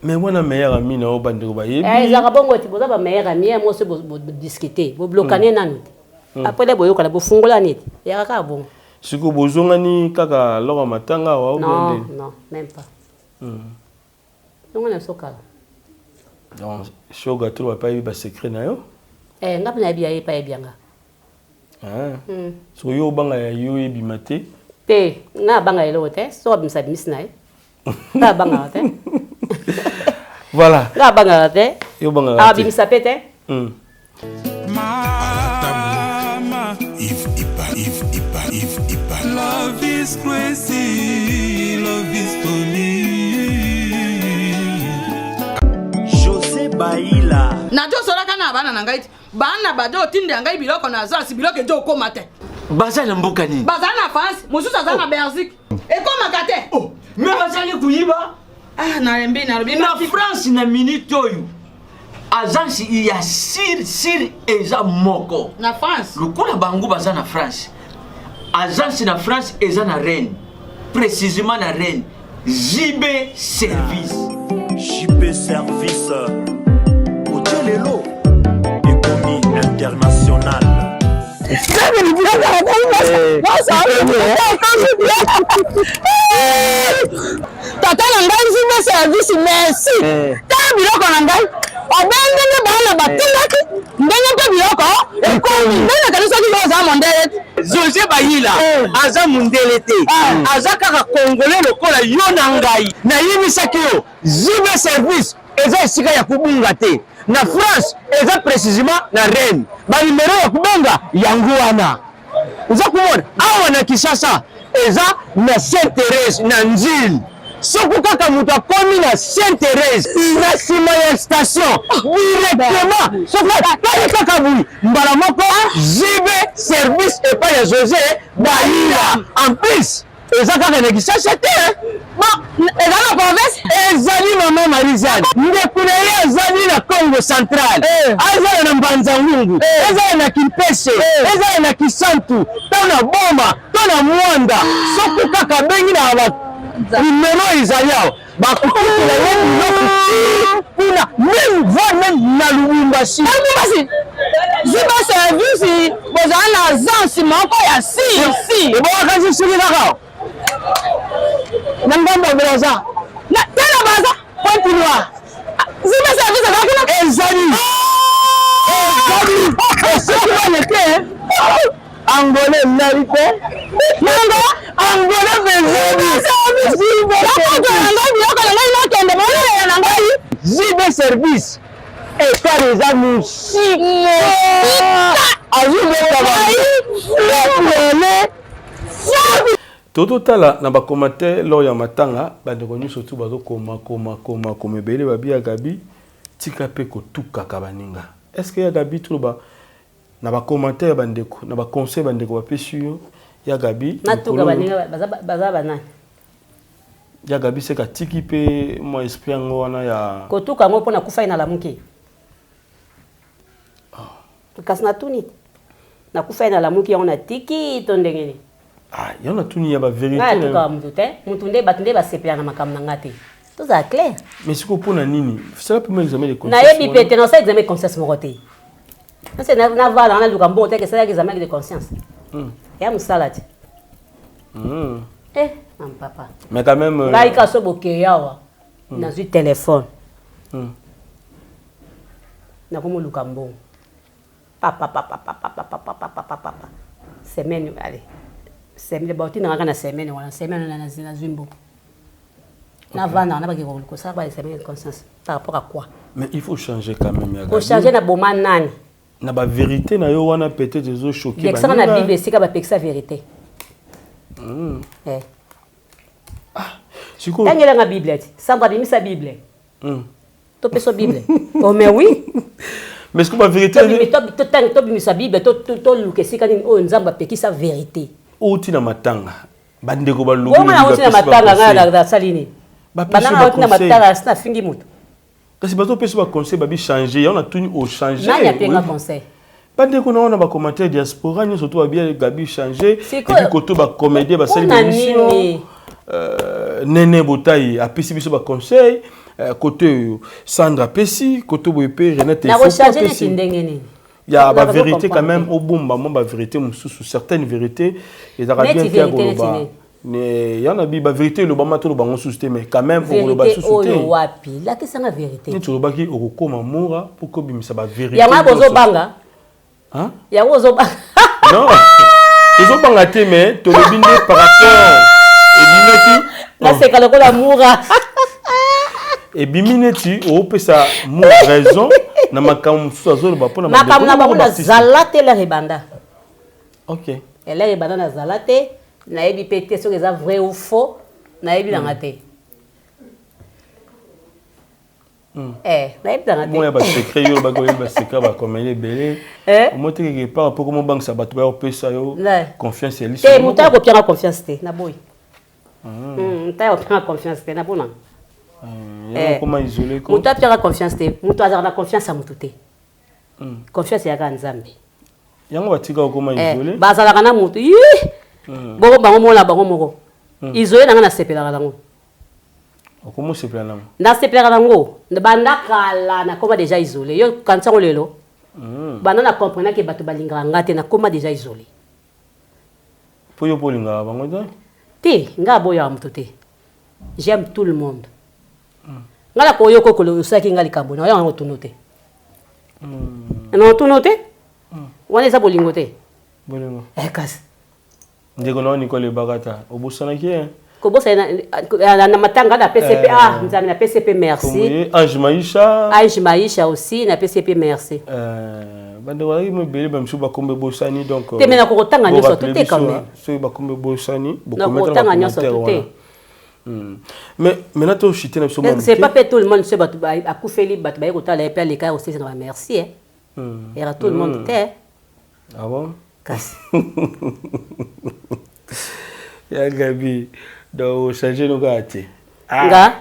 Mais wana meilleur ami na oyo bandeko bayebi. Eh, ezalaka bongo ti boza bameilleur ami ya moso, bodiscute, boblokane nanu te, après le boyokana, bofungolani te, eyaka kaka bongo. Sikoyo bozongani kaka loko ya matanga awa ou bien Non. ndeni? Non, même pas. Longo na biso kala. Donc Shoga to bapa yebi basecret na yo? Eh, nga mpe nayebi ya ye, epa yebi yanga. Ah. Sikoyo yo obanga ya yo ebima te? Te, nga abanga eloko te. So abimisa, abimisi na ye, nga abangaka te. Voilà. Nga abangaka te. Yo obangaka te. Abimisa mpe te. Mama, Yves Ipa, Yves Ipa, Yves Ipa. Love is crazy, love is funny. José Baila. Nazosolaka na bana na ngai ti bana bade otindela ngai biloko na agence, biloko ezo okóma te. Baza na mboka nini? Bazali na France, mosusu aza na Belgique, ekómaka te. Oh, me bazali koyiba. Ah, nalembi, nalobi. Na France, na minute oyo, agence ya sûr sûr eza moko. Na France? Lokola bango baza na France, agence na France eza na Rennes, précisément na Rennes, JB Service. JP Service otie lelo ekomi international. Tata na ngai JB Service, merci. Tala biloko na ngai obe ndenge bana batindaki, ndenge mpe biloko ekomi, ndenge nakanisaki yo oza mondele te. José Bayila aza mondele te, aza kaka Congolais lokola yo na ngai. Nayebisaki yo, JB Service eza esika ya kobunga te. Na France, eza précisément na Rennes. Banimero ya kobenga yango wana oza komona awa. Na Kinshasa, eza na Sainte Thérèse, na Njili. Soki kaka moto akomi na Sainte Thérèse, na nsima ya station directement, soki atali kaka boye, mbala moko JB Service epai ya José Bayila. En plus, eza kaka na Kinshasa te. Bon, eza na province? Ezali mama Marizane, ndeko na ye azali na Congo Central, azala na Mbanza Ngungu, ezala na Kimpese, ezala na Kisantu, to na Boma, to na Mwanda. Soki kaka abengi na ba nimero ezali awa, bakokutela ye biloko ti kuna, même voire même na Lubumbashi. Lubumbashi? JB Service bozala na agence moko ya si si? Ebongaka soki kaka na ngambo ya Braza. Te, na Braza. Pointe Noire. JB Service eza kuna? Ezali, soki bana te, Angolais nali te, Nanga. Angola mpe. Nakoto na ngai biloko na ngai, nakende bolelela na ngai. JB Service ekar eza mosika, azobeta bale. Tototala na bacommentaire lors ya matanga, bandeko nyonso tu bazokoma koma koma koma ebele. Babi ya Gabi, tika mpe kotukaka baninga. Est ce que ya Gabi, toloba na bacommentaire ya bandeko, na baconseil bandeko bapesi yo? Ya Gabi. Natuka baninga baza banani? Ya Gabi seka atiki mpe mwa esprit yango wana ya kotuka yango mpo nakufai nalamuki. Kasi natuni, nakufai nalamuki, yango natiki to ndenge nini? Ah, yango natuni ya bavérité. Ngai atukaka mutu te, mutu nde bato nde basepela na makambo na nga te, tozala clair. Mais sikoyo mpo na nini sala mpe mwa examen de conscience? Nayebi mpe te, nasala examen de conscience moko te. Nase navala nga naluka mbongo te, esalaki examen de conscience ya mosala te. Eh, papa. Mais quand même ngai ka so bokei awa, nazwi telefone, nakomoluka mbongo papapapapapapapapapapa. Semaine, allez, semaine baotindanga kaka na semaine wana, semaine wana nazwi mbongo, navandaka na bakeka kosala ba examen de conscience par rapport à quoi? Mais il faut changer quand même, ya Kochange na boma nani? Na bavérité na yo wana, peut-être ezochoke. Lekisaka na Bible esika bapekisa vérité. Eh. Sikoyo Tangelanga Bible ti Sandra, bimisa Bible, topesa Bible. Oh mais oui. Mais sikoyo bavérité Tobimisa Bible, toluka esika nini oyo Nzambe apekisa vérité. Outi na matanga, bandeko balobi. Bongo nauti na matanga, ngai nasali nini? Bandanga nauti na matanga, si nafingi moto. Kasi bazopesa baconseil, babi change. Yango natuni, ochange? Nani apenga conseil? Bandeko na wana bacommentaire, diaspora nyonso to babi Gabi change. Et puis koto bacomédien basali Mpona émission. nini? Nene Botai apesi biso baconseil, kote oyo Sandra apesi, kote boye mpe Renate. Nakochange neti ndenge nini? Ya bavérité quand même, obomba mwa bavérité mosusu, certaines vérités ezalaka Neti bien te ya vérité neti koloba. nini? Ya na bi bavérité elobama, toloba ngo susu te, mais quand même okoloba Vérité susu te. oyo wapi? Lakisanga vérité. Neti olobaki okokóma mura mpo kobimisa bavérité. Yango wana bozobanga. Hein? Yango ozobanga. Non, tozobanga te, mais tolobi nde par rapport ebimaki. Naseka lokola mura. Ebimi neti opesa mura raison na makambo mosusu azoloba mpona Makambo na bango, nazala te lere ebanda. Elere ebanda nazala te, nayebi mpe te soki eza vrai ou faux, nayebi nanga te. Eh, nayebi nanga Mo ya te. Basecret yo olobaki oyebi basecret, bakomeli ebele. Eh? Omo te quelque part mpo komobangisa bato baya kopesa yo Ouais. confiance ya liso Te. moko. Moto akopianga confiance te, naboyi. Moto akopianga confiance te, nabonanga. Yango okoma isolé ko. Moto apiaka confiance te, moto azalaka na confiance ya motu te. Confiance eyaka ya Nzambe. Yango batika okoma Eh, isolé. Bazalaka na motu yi bongo bango moko na bango moko. Isolé nanga, nasepelaka nango. Okoma osepela nango? Nasepelaka nango. Banda kala nakoma déjà isolé. Yo kanisa yango lelo, banda na comprendre ke bato balingaka nga te, nakoma déjà isolé. Mpo yo mpo olingaka bango te? Te, nga aboyaka moto te, j'aime tout le monde. Nga na koyoka okolo osalaki nga likambo na oyango tunu te, na otunu te, wana eza bolingo te. Bolingo. Eh, kasi Ndeko na yo Nicole Ebakata, obosanaki ye? Kobosana na matanga, napesi mpe, ah Nzambe, napesi mpe merci. Ye Ange Maisha. Ange Maisha aussi, napesi mpe merci. Bandeko bazalaki mo ebele, bamisusu bakombo ebosani, donc Te, mais nakokotanga nyonso tu te quand même. Soki bakombo ebosani, Nakokotanga nyonso tu te. Mais maintenant toshite na biso mwa C'est moke. pas pe tout le monde so bato akufeli, bato baye kotala ye mpe aleka ya kosilisa na bamerci era tout le monde te. Ah bon? Kasi Ya Gabi, donc ochange no kaka te? Nga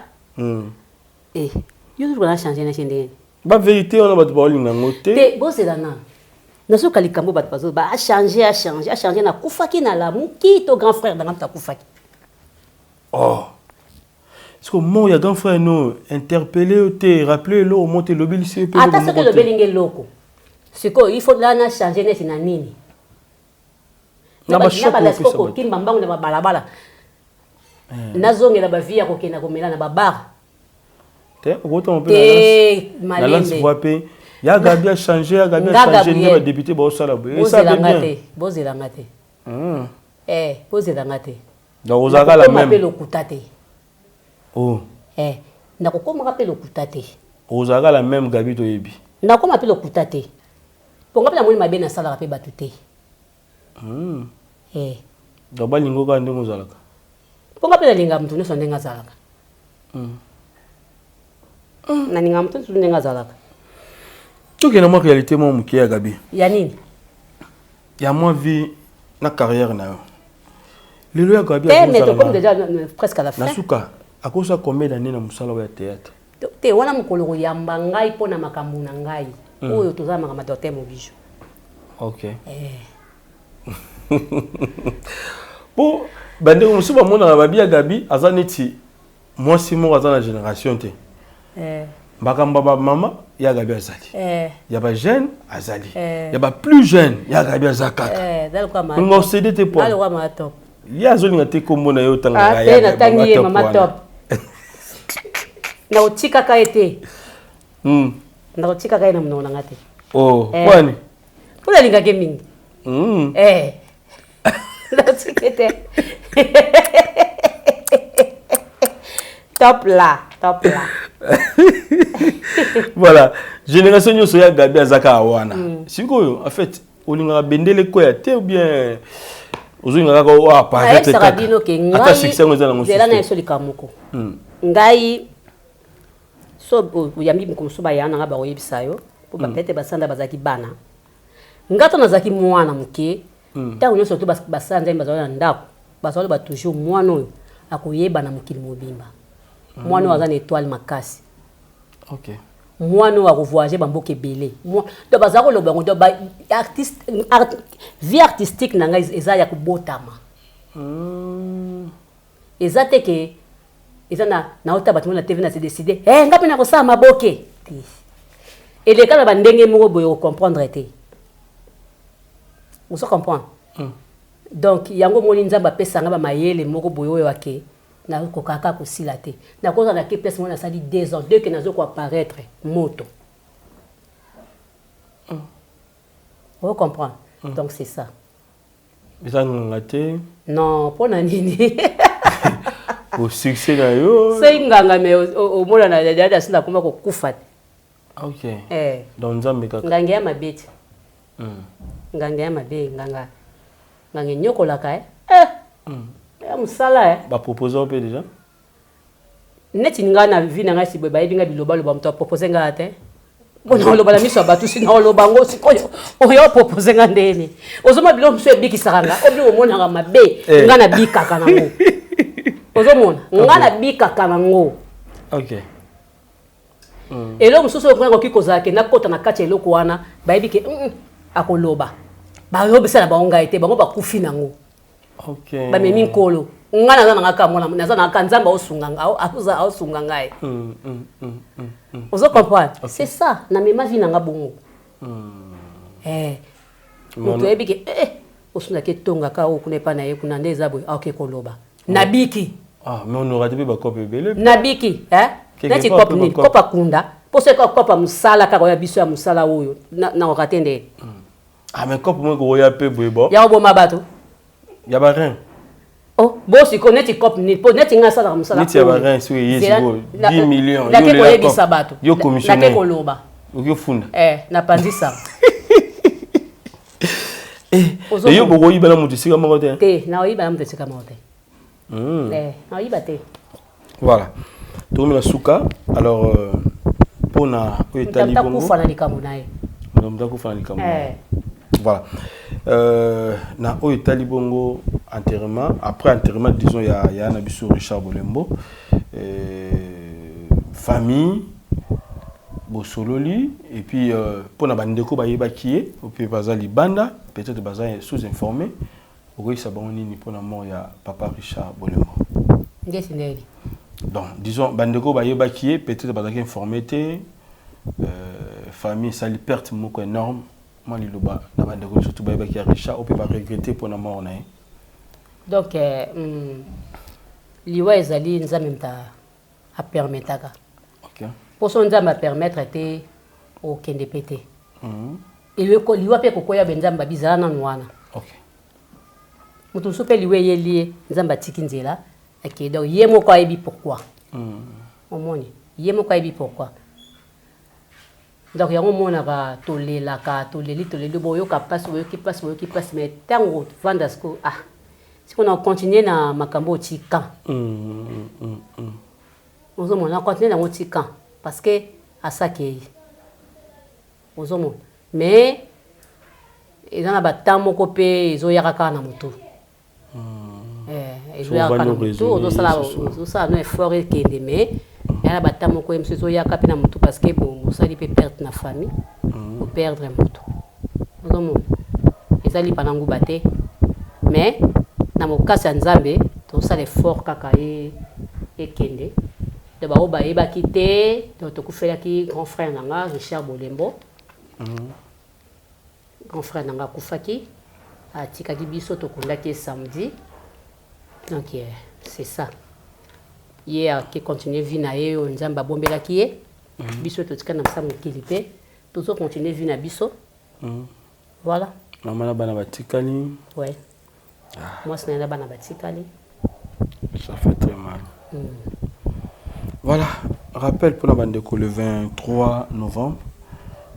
eh, yo toujours na change na ndenge? Bavérité wana bato baolinga yango te. Te, bozela nanu, nazoka likambo bato bazo ba achange, achange, achange. Nakufaki, nalamuki to grand frère nanga moto akufaki. Oh, parce que mort ya grand frère no interpellé yo te, rappelé eloko mo te, elobelisi yo mpe Ata eloko soki moko te. elobeli nge eloko sikoyo, il faut la na change neti na nini? Na bachoc Nabanda oyo sikoyo opesa bato. kokimba mbangu na babalabala, nazongela bavie ya kokenda komela na babar. Te, okotanga mpe Te, na lance malembe. voix mpe ya Gabi achange, ya Gabi Nga achange nde. Gabriel. Badepute baosala boye, esala Bozelanga bien. te, bozelanga te. Eh, bozelanga te. Donc ozalaka la Nakokoma mpe même lokuta te. Oh. Eh, nakokomaka mpe lokuta te. Ozalaka la même Gabi toyebi. Nakoma mpe lokuta te, mpo nga mpe namoni mabe nasalaka mpe bato te. Eh. Donc balingo kaka ndenge ozalaka. Mpo nga mpe nalinga moto nyonso ndenge azalaka. Nalinga moto nyonso ndenge azalaka. Tokende mwa réalité mwa moke ya Gabi. Ya nini? Ya mwa vie na carrière na yo. Lelo ya Gabi te, mais tokomi déjà presque à la fin. Na suka akosa combien d'années na mosala ya théâtre? Te, wana mokolo koyamba ngai mpo na makambo na ngai oyo toza na makambo ya docteur Mobijo. Ok. Po bandeko mosusu bamonaka babi ya Gabi aza neti mwasi moko aza na génération te. Makambo ya bamama ya Gabi azali, ya bajeune azali, ya baplus jeune ya Gabi aza kaka. Olinga osede te po ye azolinga te kombo na ye otangaka. Te, natangi ye mama top, nakotikaka ye te, nakotikaka ye na monoko na nga te. Kwani? Mpo nalingaki mingi, natiki te. Top là, top là. Voilà, génération nyonso ya Gabi aza kaka wana. Sikoyo en fait olingaka bendele kwea te ou bien ozolinga kaka oyo apparaître kaka bino ke ata succès yango eza nango? Nzela na yeso likambo moko. Ngai so oyambi mokolo mosusu baya nanga bakoyebisa yo mpo bapete basanda bazalaki bana. Nga to nazalaki mwana moke, ntango nyonso to basala nzambe bazali na ndako, bazali ba toujours mwana oyo akoyeba na mokili mobimba, mwana oyo aza na étoile makasi, mwana oyo akovoyage bamboka ebele. Donc baza koloba yango. Donc artiste, vie artistique na ngai eza ya kobotama. Eza te ke eza na naota bato na TV na se décider eh nga mpe nakosala maboke te. Eleka na bandenge moko boye, ocomprendre te, ozo comprendre. Donc yango omoni Nzambe apesanga bamayele moko boye oyo ake nakoka kaka kosila te. Nakozala na ke place moko nasali 2 ans deux ke nazo koapparaître moto, o comprendre. Donc c'est ça. Eza nganga te? Non, mpo na nini? Po succès na yo. Sei nganga, mais omona na dada asi nakoma kokufa te. Ok. Donc Nzambe kaka. Nganga ya mabe te. Nganga ya mabe, nganga, nganga enyokolaka eh. Ya mosala eh. Bapropose mpe déjà? Neti ngai na vie na ngai si boye bayebi ngai bilobaloba, moto apropose ngai te mpona oloba na miso ya bato. Si naoloba yango sikoyo, oyo opropose nga ndeni ozomona biloko mosusu ebikisaka nga, oyo biloko omonaka mabe, nga nabikaka nango. Ozomona nga nabikaka nango. Eloko mosusu oyo ngai koki kozala ke nakota na kati ya eloko wana, bayebi ke akoloba, bayobisa na bango ngai te, bango bakufi nango. Bamemi nkolo. Ngai naza nanga kaka mwana, naza nanga kaka Nzambe aosunga aosunga ngai. Ozo comprendre? C'est ça, namema vie nanga bongo. Moto oyebi ke osundaki etongaka oyo kuna epai na ye kuna nde eza boye, aoke koloba nabiki. Ah, mais on aura mpe bakope ebele. Nabiki neti kope nini, kope akunda mpo soki kope ya mosala kaka oyo ya biso ya mosala oyo nakoka te nde. Ah, mais kope moko ekoya mpe boye bo ya koboma bato. Ya barin. Oh, bo sikoyo neti cope nini? Po neti ngai asalaka mosala neti ya barin, soki eye sikoyo 10 millions. Nake koyebisa bato. Yo commissionnaire. Nake koloba. Oki ofunda. Napanzisa. Eyo bokoyiba na moto esika moko te? Te, naoyiba na moto esika moko te. Naoyiba te. Voilà, tokomi na suka. Alors mpona oyo etali bongo akufa na likambo na ye. Moto akufa na likambo na ye. Voilà. Na oyo etali bongo enterrement, après enterrement disons ya na biso Richard Bolembo, famille bosololi et puis mpona bandeko bayebaki ye mpe baza libanda, peut-être baza sous informé, okoyebisa bango nini mpona mort ya papa Richard Bolembo? Ndeti ndeni? Donc disons bandeko bayebaki ye, peut-être bazalaki informé te, famille esali perte moko énorme. Mwa liloba na bandeko nyonso tu bayebaki ya Richard oyo mpe baregrete mpona mort na ye. Donc liwa ezali Nzambe moto apermetaka. Mpo so Nzambe apermettre te, okende mpe te. Liwa mpe ekokoya be Nzambe babizala nanu wana. Moto mosusu mpe liwa eyeli ye, Nzambe atiki nzela ake. Donc ye moko ayebi pourquoi. Omoni, ye moko ayebi pourquoi. Donc yango omonaka tolelaka, toleli, toleli, boyoka mpasi, boyoki mpasi, boyoki mpasi, mais ntango ovanda sikoyo, ah, sikoyo na continue na makambo oyo ti quand? Ozomona, na continue nango ti quand? Parce que asakei, ozomona, mais eza na batemps moko mpe ezoyaka kaka na motu. Ezoyaka na motu, ozosala no effort ekende, mais ya na bata moko ye mosusu ezoyaka mpe na motu, parce que bosali mpe perte na famille, operdre moto. Ozomona, eza lipa na nguba te, mais na mokasi ya Nzambe tozosala effort kaka ekende. Donc bango bayebaki te. Donc tokufelaki grand frère na nga, Richard Bolembo. Grand frère na nga akufaki, atikaki biso, tokundaki ye samedi. Donc c'est ça, ye ake continue vie na ye oyo Nzambe abombelaki ye. Biso totika na msa mokili mpe tozocontinue vie na biso. Voilà. Mama na bana batikali? Ouais, mwasi na ye na bana batikali. Ça fait très mal. Voilà, rappel pour la bandeko, le 23 novembre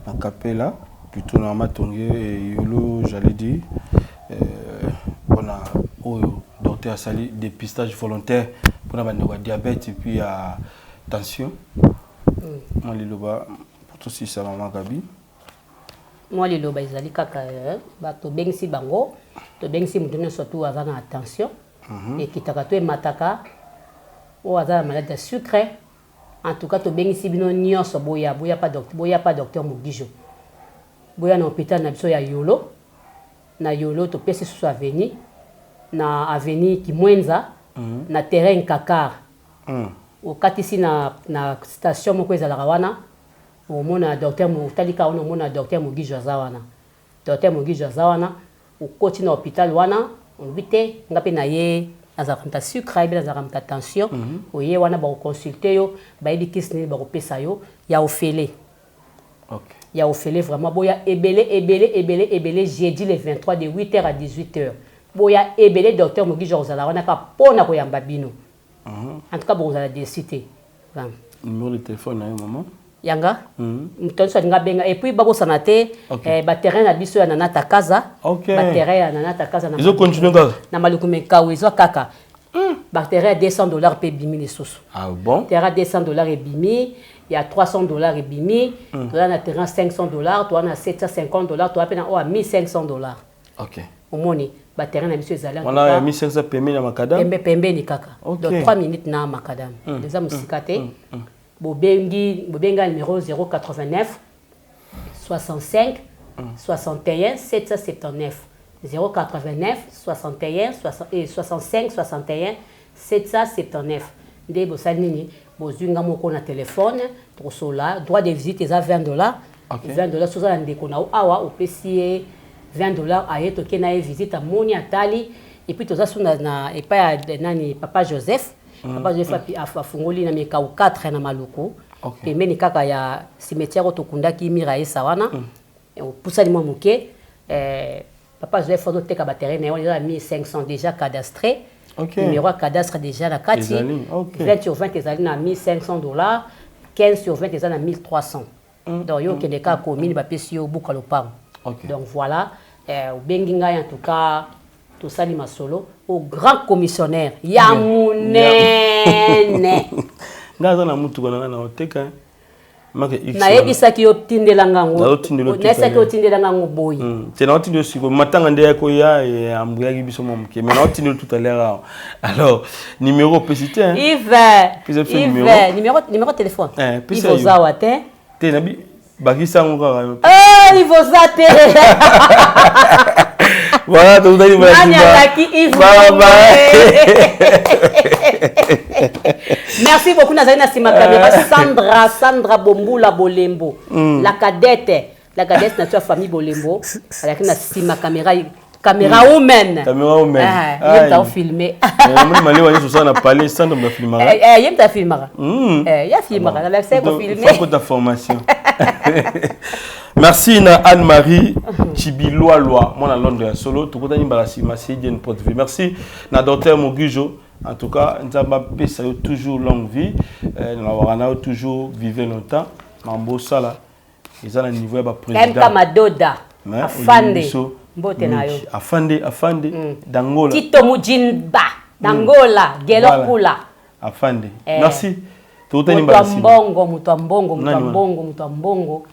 na Kapela, plutôt na Matonge et Yolo, j'allais dire, mpona oyo docteur asali dépistage volontaire mpona bandeko ya diabète et puis ya tension. Mwa liloba po tosisa, mama Gabi. Mwa liloba ezali kaka, tobengisi bango, tobengisi moto nyonso tu aza na attention ekitaka to emataka, oyo aza na maladi ya sucre. En tout cas tobengisi bino nyonso, boya, boya pa docteur, boya pa docteur Mogijo, boya na hôpital na biso ya Yolo. Na Yolo, topesi susu avenue, na avenue Kimwenza, na terrain Kakar. Okatisi na station moko ezalaka wana, omona docteur, otali kaka wana, omona docteur Mogijo aza wana. Docteur Mogijo aza wana. Okoti na hôpital wana, olobi te: nga mpe na ye nazalaka moto ya sucre, ayebi nazalaka moto ya tension. Oye wana, bakoconsulte yo, bayebi kisi nini bakopesa yo ya ofele. Ya ofele vraiment. Boya ebele, ebele, ebele, ebele, jeudi le 23 de 8h à 18h. Boya ebele, docteur Mogijo akozala wana kaka mpo na koyamba bino. En tout cas bokozala déçus te. Numéro de téléphone na yo, mama? Yanga, moto nyonso alinga abenga. Et puis babosana te baterrain na biso ya Nanata Kaza. Baterrain ya Nanata Kaza ezocontinue kaka. Na Maluku Mekau ezwa kaka baterrain ya 200 $ mpe ebimi lisusu. Ah bon? Terrain 200 $ ebimi, ya 300 $ ebimi. Toza na terrain 500 $, toza na 750 $, toza mpe na oyo ya 1500 $. Omoni, baterrain na biso ezali. Wana ya 1500 pembeni ya makadam? Pembe, pembeni kaka. Donc 3 minutes na makadam, eza mosika te. Bobengi, bobenga numéro 089 65 61 779, 089 61 65 61 779. Nde bosali nini? Bozwi nga moko na telefone, tokosola. Droit de visite eza 20 $. 20 $. Soza na ndeko na yo awa, opesi ye 20 $, aye, toke na ye visite, amoni, atali. Et puis toza su na epai ya nani, papa Joseph. Papa Joseph afungoli na Mekau 4 na Maluku, pembeni kaka ya cimetière oyo tokundaki Mira Esa wana. Opusani mwa moke, papa Joseph azoteka baterrain na ye wana, eza na 1500, déjà cadastré. Numéro ya cadastre déjà na kati. 20 sur 20 ezali na 1500 $, 15 sur 20 eza na 1300. Donc yo okende kaka commune, bapesi yo buka lopango. Donc voilà, obengi ngai, en tout cas tosali masolo au grand commissionnaire ya monene. Ngai aza na mutuka na ngai na oteka. Nayebisaki yo tindelanga yango, nayebisaki yo tindelanga yango boyi. Te, naotindi yo sikoyo. Matanga nde yakoya ambuyaki biso mwa moke, mais naotindi yo tout à l'heure awa. Alors numéro opesi te. Yves, Yves, numéro, numéro téléphone? Yves ozawa te. Te, nabi bakisa yango kaka. Yves oza te. Voilà, tozali. Nani azalaki Yves? Merci beaucoup. Nazali na nsima caméra Sandra, Sandra Bombula Bolembo, la cadette, la cadette na ya famille Bolembo, azalaki na nsima caméra, caméra woman. Caméra woman. Ye mutu afilme. Namoni malewa nyonso osala na palais, Sandra mutu afilmaka. Ye mutu afilmaka, ye afilmaka, nalakisa ye kofilme. Fakota formation. Merci na Anne-Marie Chibilwalwa, mwana Londres ya solo. Tokutani mbala nsima, Sidienne Porteville. Merci na docteur Mogujo. En tout cas Nzambe apesa yo toujours longue vie, nalobaka na yo toujours vivez longtemps. Mambo osala eza na niveau ya baprésident. MK Madoda afande, mbote na yo. Afande, afande d'Angola. Tito Mujimba d'Angola, Gelo Kula. Afande, merci. Tokutani mbala nsima. Mbongo, moto ya mbongo, moto ya mbongo, moto ya mbongo.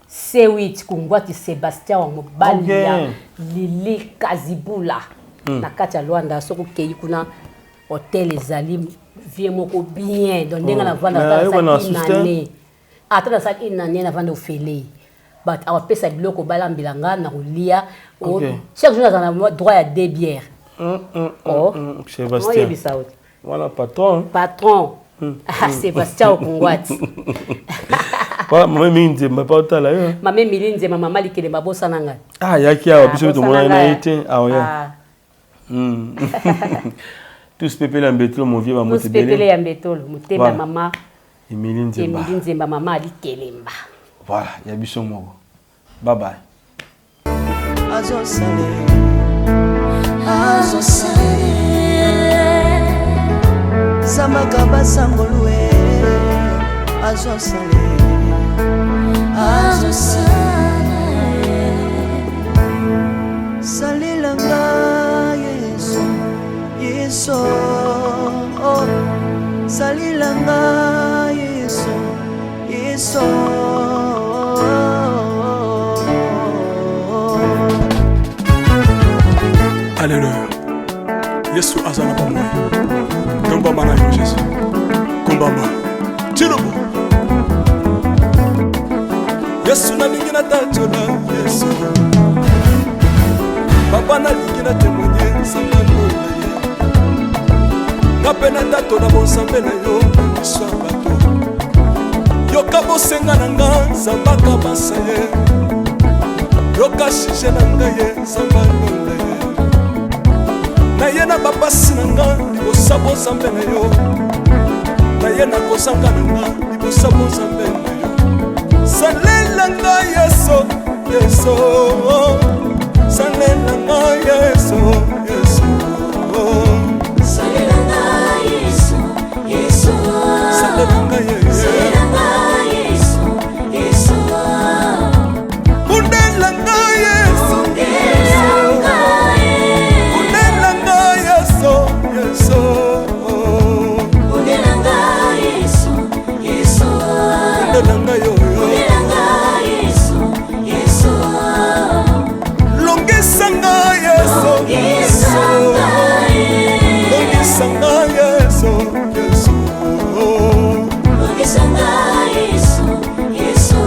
C8 Kungwati Sébastien wa mobali ya Lili Kazibula na kati ya Lwanda. Soki okei kuna. Hotel ezali vie moko bien. Donc ndenge Oh. navanda, Mais ata ayoka na nasali une soutien? année, ata nasali une année, navanda ofele, bato awapesa biloko, balambela nga na kolia. Chaque jour nazala na droit ya deux bières. Oh. Sébastien. Oyebisa yo te. Voilà, patron. Patron. Ah, Sébastien Okongwati. Voilà, mama mingi nzemba pa otala yo. Mama Emili Nzema, mama Likele, babosana ngai. Ah, yaki awa biso Ah, tomonani na ye te. bosana Ah, oya. Ah. Tous pepele ya mbetolo, mon vieux, bamoto Tous pepele ebele. ya mbetolo, motema Voilà. mama Emili Nzemba. Emili Nzemba, mama Likelemba. Voilà, ya biso moko. Bye bye. Azosale, azosale, zambaka basangolu e, azosale, azosale, salelanga Yesu, Yesu, oh. Salelanga Yesu, Yesu. Alleluya, Yesu aza na bomoi. Tombama na yo Jésus, kumbama tilobo. Yesu, nalingi natatola Yesu. Papa, nalingi na témoigne nzambe na ye. Nga mpe natatola bonzambe na yo na miso ya bato. Yoka bosenga na nga, Nzambe akabasa ye. Yoka sujet na ngai ye, Nzambe alonda ye. Na ye na bapasi na nga libosa bonzambe na yo. Na ye na kozanga na nga libosa bonzambe na yo. Salela nga Yesu, Yesu, salela nga Yesu, Yesu. Salelanga Yesu, Yesu. Salela nga ye. Salelanga Yesu, Yesu. Bundela nga Yesu. Bundelanga ye. Bundela nga Yesu, Yesu. Bundelanga Yesu, Yesu. Bundela nga yo. Bundelanga Yesu, Yesu. Longisa nga Yesu. Longisa nga ye. Longisa nga Yesu, Yesu. Longisa nga Yesu, Yesu.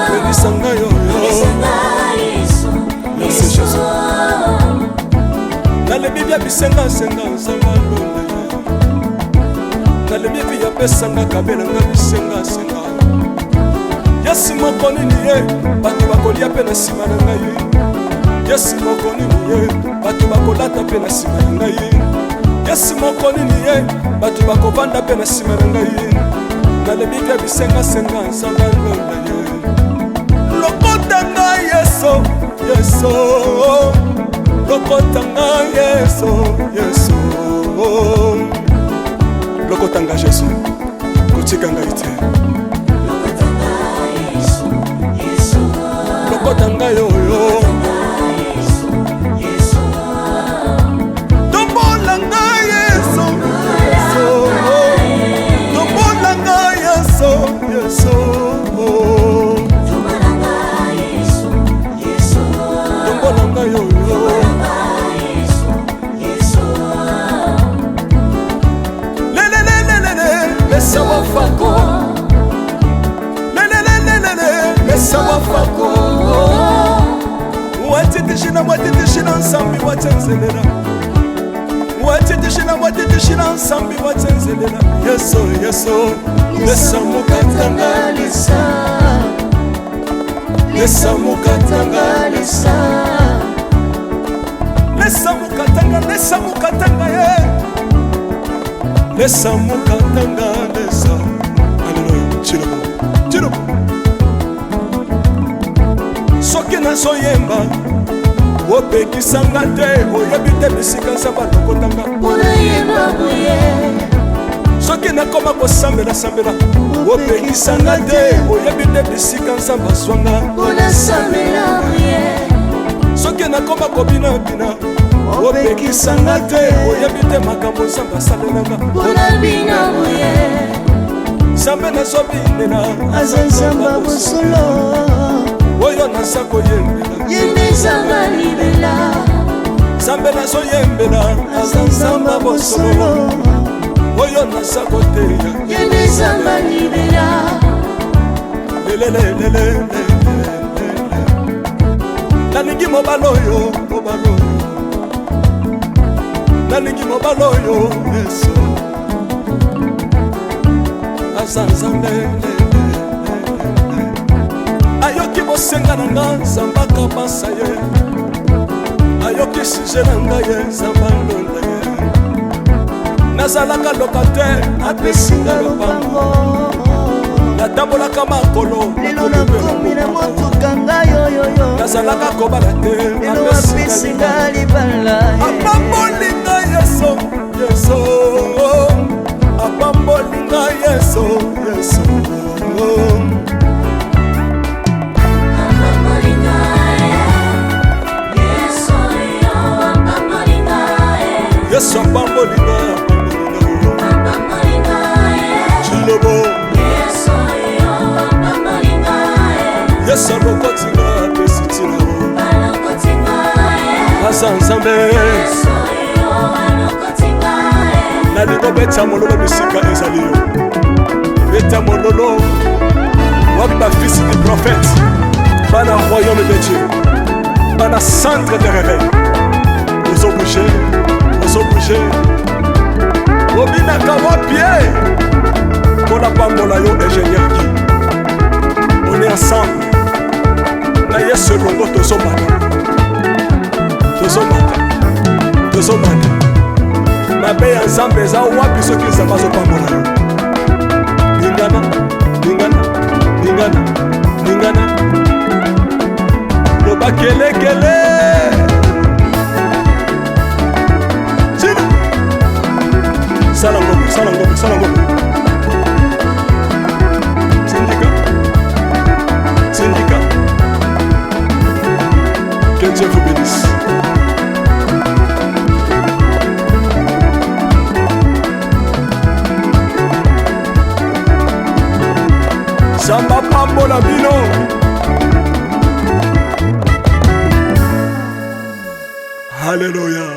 Longisa nga yo. Longisa nga Yesu, Merci, Yesu. Jésus. Nalebi bia bisengasenga, Nzambe alonda ye. Nalebi bi apesanga kabelanga bisengasenga. Yesu moko nini ye, bato bakolia mpe na nsima na ngai. Yesu moko nini ye, bato bakolata mpe na nsima na ngai. Yesu moko nini ye, bato bakovanda mpe na nsima na ngai. Nalebi bia bisengasenga, Nzambe alonda ye. Lokota ngai Yesu, Yesu. Lokota ngai Yesu, Yesu. Lokota ngai Jésus, kotika ngai te. Yesu, Yesu. Lokota ngai oyo. Yesu, Yesu. Tombola ngai Yesu, Yesu. Tombola ngai Yesu, Yesu. Tombolanga Yesu, Yesu. Tombola ngai oyo. Tombolanga Yesu, Yesu. Lelelelelele, lesa wafako. Lelelelelele, lesa wafako. Watitishina, watitishina nsambi watenzelela. Watitishina, watitishina nsambi watenzelela. Yesu, Yesu, lesa mukatanga lesa. Lesa mukatanga lesa. Lesa mukatanga, lesa mukatanga ye. Lesa mukatanga lesa. Alleluya, chilobo, chilobo. Soki nazoyemba, opekisanga te. Oyebi te bisika nzambe alokotanga. Unayemba boye. Soki nakoma kosambelasambela, opekisanga te. Oyebi te bisika nzambe azwanga. Unasambela boye. Soki nakoma kobinabina, opekisanga te. Oyebi te makambo nzambe asalelanga. Unabina boye. Nzambe nazobinela aza Nzambe bosolo. Oyo naza koyembela ye nde Nzambe libela. Nzambe. Nzambe nazoyembela aza Nzambe ya bosolo oyo naza koteya ye nde Nzambe ya libela. Lelelelele nalingi mobali oyo, mobali oyo nalingi, mobali oyo Yesu aza Nzambe. Ayoki bosenga na nga, Nzambe akabasa ye. Ayoki sujet na ngai ye, Nzambe alonda ye. Nazalaka locataire, apesi nga lopango. Natambolaka makolo, lelo nakomi na motuka ngai oyoyo. Nazalaka kobala te, lelo apesi nga libala. Apamboli ngai Yesu, Yesu apamboli ngai Yesu, Yesu. Yesu apamboli ngai, apamboli ngai Chilobo. Yesu alokoti ngai, apesi ntina. Aza Nzambe. Nalingi obeta mololo bisika ezali yo, beta mololo. Wapi bafils du prophète, bana royaume de Dieu, bana centre de réveil? Ozobouge, ozobouge, obinaka wapi ye? Mpona pambola yo, ingénieur Guy. On est ensemble na Yesu elongo. Tozomata, tozomata, tozomata. Mabe ya Nzambe eza wapi soki Nzambe azopambola yo? Lingana, lingana, lingana, lingana, loba kelekele. Tina sala ngombe, sala ngombe, sala ngombe. Tindika, tindika. Que Dieu vous bénisse. Nzambe apambola bino. Halleluya.